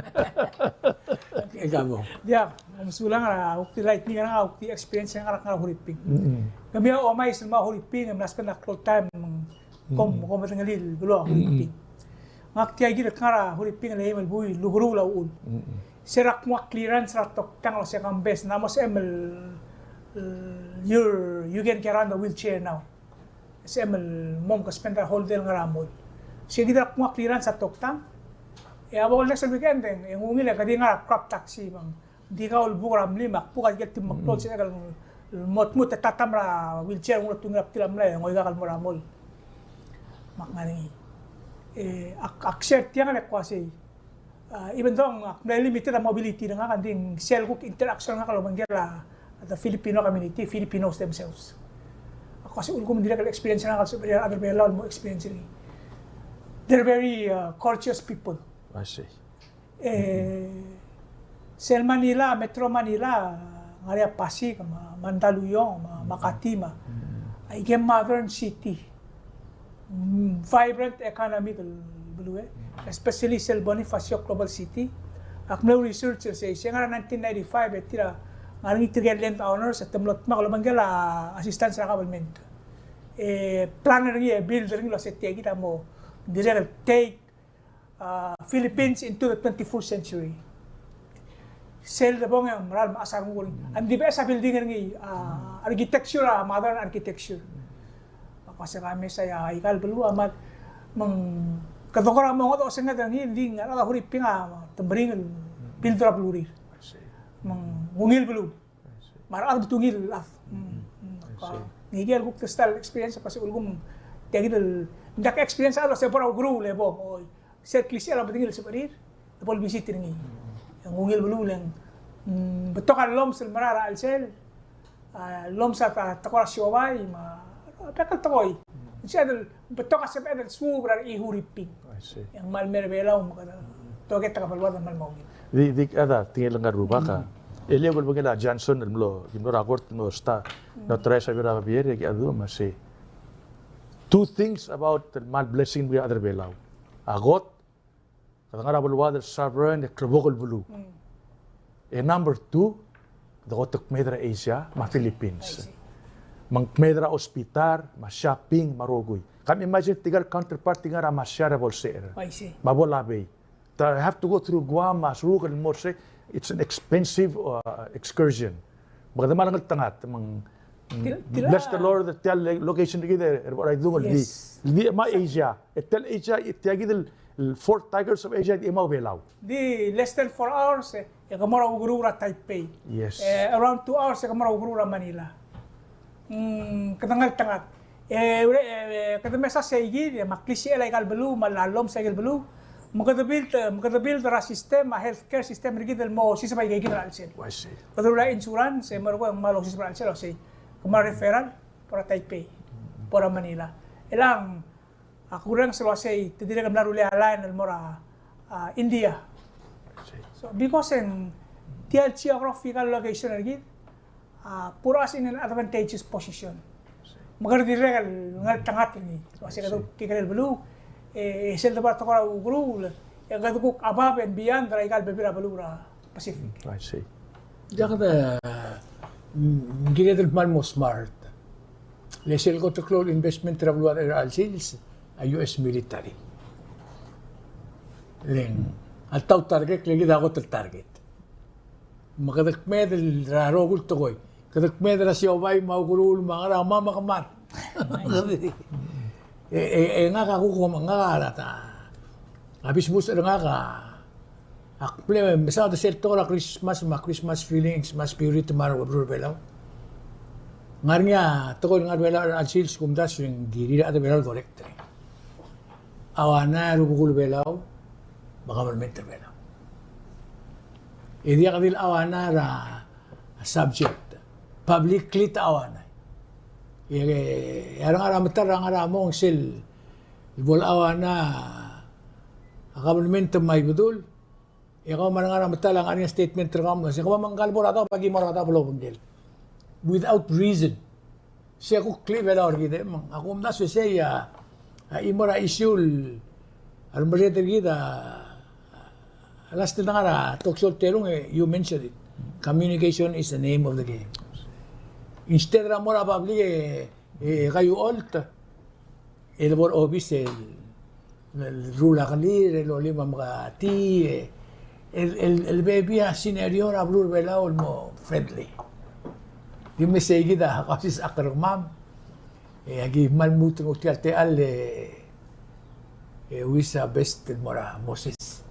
E ka mo. Diak, mesulang er a, kuk di lightning er ngak, kuk di experience er ngak er a Huriping. Mm-mm. Kemiu a omais el mo Huriping, e mla spend a klou el time, me ng kom, kom medengelii el beluu a Huriping. Ngak tia kid el kngar er a Huriping el eim el buil el ukeruul a uchul. Se er a kmo a clearance er a toktang el ua se kambes, ng mo sebechem el, el, you, you can carry around the wheelchair now. Sebechem el mo mkespend er a whole day el ngar er a mall. Se kid er a kmo a clearance er a toktang, e a bo el next weekend e ng ungil e ke di ngar er a Grab taxi me ng di kau el buk er a mlei me ak buk a ikel team meklou el sebechek el mo tmuu e te tatam er a wheelchair, ng ultungii er a btil a mlai e ngoikak el mo er a mall. Me ak ngar er ngii. E, ak, ak share tiang el kmo uasei. A, even though ak mle limited a mobility er ngak, ng di sel kuk interaction er ngak el obengkel a, the Filipino community, Filipinos themselves. Ak uase ulekum ng dirrek el experience er ngak el sebechir a rechad er a Belau el mo experience er ngii. They're very, uh, courteous people. I see. E, sel Manila, Metro Manila, ngar er ngii a Pasig, me a Mandaluyong, me a Makati, me a, aikel modern city. Mm, vibrant economy el beluu, e. Especially sel Bonifacio Global City. Ak mle research er sei, se ngar er a nineteen ninety-five, e tir a ngar er ngii tirke el land owners, e te mlo dmak el obengkel a assistance er a government. E, plan er ngii, e, build er ngii el uase tia kid a mo, dirrek el take uh, Philippines into the twenty-first century. Sel debong e ng mera el mechas a renguk er ngii. Ng di beches a building er ngii, uh, architecture, uh, modern architecture. Ak uase ka mesa a ikal beluu a mad, me ng kede kora mo ngodech osenged er ngii, ng di ng a rechad er a Huriping a te meringel el build er a beluu er tir. Me ng ungil beluu. Me a rechad a betungil el chad. Mm, mm, I see. Ngike el kuk ta el experience, ak uase ulekum tia kid el, ng diak experience a chad el uase bo er a ukeruul e bo, oi. Sel klisichel a bedengir el sebechir, e bo el visit er ngii. E ng ungil beluu e ng, mm, betok a llomes el mera er a chelsel, a, llomes a ta, tekoi er a siobai, me a, bek el tekoi. Ng sebeched el betok a sebeched el suub er a rechad er a Huriping. I see. E ng kmal mei er a Belau me kede, toketang a beluad a kmal mo ungil. Di, di, a da, tingel ngar er a rubak a. Mm. E le ko el obengkel a Johnson el mlo, ki mlo er a court el mlo sta, mm, notarized a babier, e ki a du, me sei. Two things about the kmal blessing er a rechad er a Belau. A kot, kede ngar er a beluad el sovereign, e klebokel beluu. Mm. E number two, kede kot el kmeed er a Asia, me a Philippines. I see. Me ng kmeed er a hospital, me a shopping, me a rokui. Kam imagine tirke el counterpart, tirke el ngar er a Marshall e bo el secher. I see. Me a bo el obei. Te have to go through Guam, me a Suruk el mo er sei, it's an expensive, uh, excursion. Me kede kmal ngeltengat, me ng Til-, tila- Bless the Lord, tia el location er kid er a Raidung el di. Yes. El di me a Asia. E tia el Asia, e tia kid el, el Four Tigers of Asia, di me a Belau. Di less than four hours, e, e ke mo er a ukeruul er a Taipei. Yes. E, around two hours, e ke mo er a ukeruul er a Manila. Mm, kede ngeltengat. E, ure, e, e, kede mesa sei kid, e, me a klisichel a ikal beluu, me a llomes a ikel beluu. Me kede build, me kede build er a system, a healthcare system er kid el mo siseb a ikakid er a chelsel. I see. Kede rullii a insurance, e merekong e ng mla mo siseb er a chelsel, el uasei. Ke mo er a referral, bo er a Taipei, bo er a Manila. E le ng, a, kurrenges el uasei, te dirrek el mla rullii a line el mo er a, a, India. I see. So, because ng tia el geographical location er kid, a, put us in an advantageous position. Me kede dirrek el ngeltengat er ngii. Uasei kede kuk kekerei el beluu, e, sel debo er a tekoi er a ukeruul, e kede kuk above and beyond er a ikal bebil er a beluu er a Pacific. I see. Diak de, mm, ng kired el kmal mo smart. Le sel kot el klou el investment er a beluad er a chelsel, a U S military. Le ng, a ta el target, le kid a kot el target. Me kede kmeed er a rokui el tekoi. Kede kmeed er a siobai me a ukeruul me a ngerang me a mekemad. E, e, e ngak a kuk, ngak a rata. A bisbus er ngak a, ak mle, mesaod er sel tekoi er a Christmas me a Christmas feeling, Christmas spirit me a rubak er Belau. Ngar er ngii a tekoi el ngar er Belau er a chelsel, kumdasu e ng kirir a rechad er Belau el correct. Auanai a rubekul Belau, me a government er Belau. E diak di le auanai er a subject. Publicly te auanai. E, e a rengar er a metau, a rengar er a mong sel bo le auanai a government me a Ibedul. E kau me a rengar er a metau a ngar er ngii a statement er kau me se kemam a ngka el bo er a daob, aki mo er a daob el obengkel. Without reason. Se kuk klebelau er kid e, me ng, a kumdasu e sei a, a chimo er a issue el, a remerreder er kid a, a last el ngar er a talk show el terung e, you mentioned it. Communication is the name of the game. Instead er a mo er a public e, e, kaiuolt, el bo er a obis el, el rulii a kelir, el olim a mekati, e, el, el, el bebil a scenario er a beluu er a Belau el mo friendly. Di me sei kid a, a kausisechakl er kemam. E, aki kmal lmuut el nguu tia el techall e, e wish a best el mo er a Moses.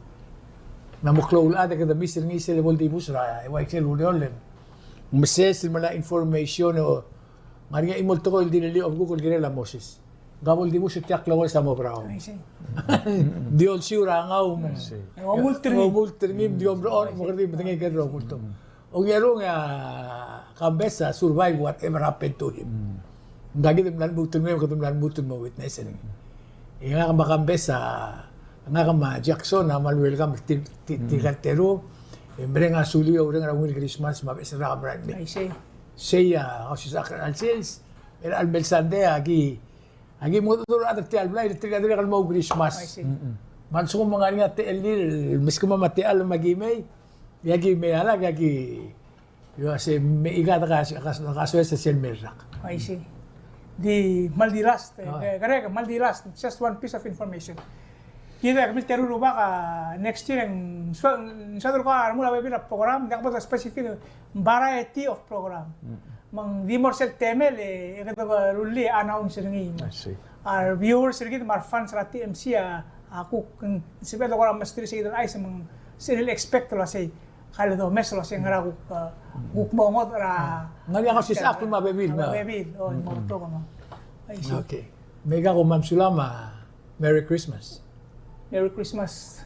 Me a mo klou el chad e kede miss er ngii sel bo el dibus er a, e ua iksel ureor el. Meses el melai a information e, ngar er ngii a chimo el tekoi el di lelii a obekuk el kirel a Moses. Ng bo el dibus e tia el klou el sa mo brau. I see. Di olsiu er a ngau me. I see. Omult er ngii. Omult er ngii, di omrechorech, me kede di medengei el kirel omult. Ongerung a Kambes a survive whatever happened to him. Ng kid a mla lmuut el mei, me kede mla lmuut el mo witness er ngii. E ngak me a Kambes a, ngak me a Jackson a kmal welcome er tir, ti-, tirka el teru. E mereng a sulii a ureng er a ungil Christmas me a beches el rak el merael mei. I see. Sei a, a osisechakl er a chelsel, er a chelecha el Sunday a ki Aki mo dmu er a rechad er tia el blai, tirka el dirrek el mo Christmas. I see. Me a lsekum ng ngar er ngii a techellir el meskemam a techall me aki mei, e aki mei a lak, e aki, e uase me ika a ka, ka, kasoes er sel mei el rak. I see. Di kmal di last, e, ke-, kerek, kmal di last, just one piece of information. Kid a kemiu el teru el rubak a next year e ng soad, ng soad el kora remuul a bebil er a program, diak bo de specific, variety of program. Me ng di mo er sel temel e, e kede rullii a announce er ngii. I see. A re viewers er kid me a re fans er a T M C a, a kuk, ng sebeched el kora mesterir se kid el chais me ng sebechir el expect el uasei, kede omes el uasei ngera kuk, a, kuk mo ngodech er a. Ng ngar er ngii a osisechakl me a bebil, me a bebil, o, mo betok me. I see. Okay. Me ika kom kmal mesulang me a Merry Christmas. Merry Christmas.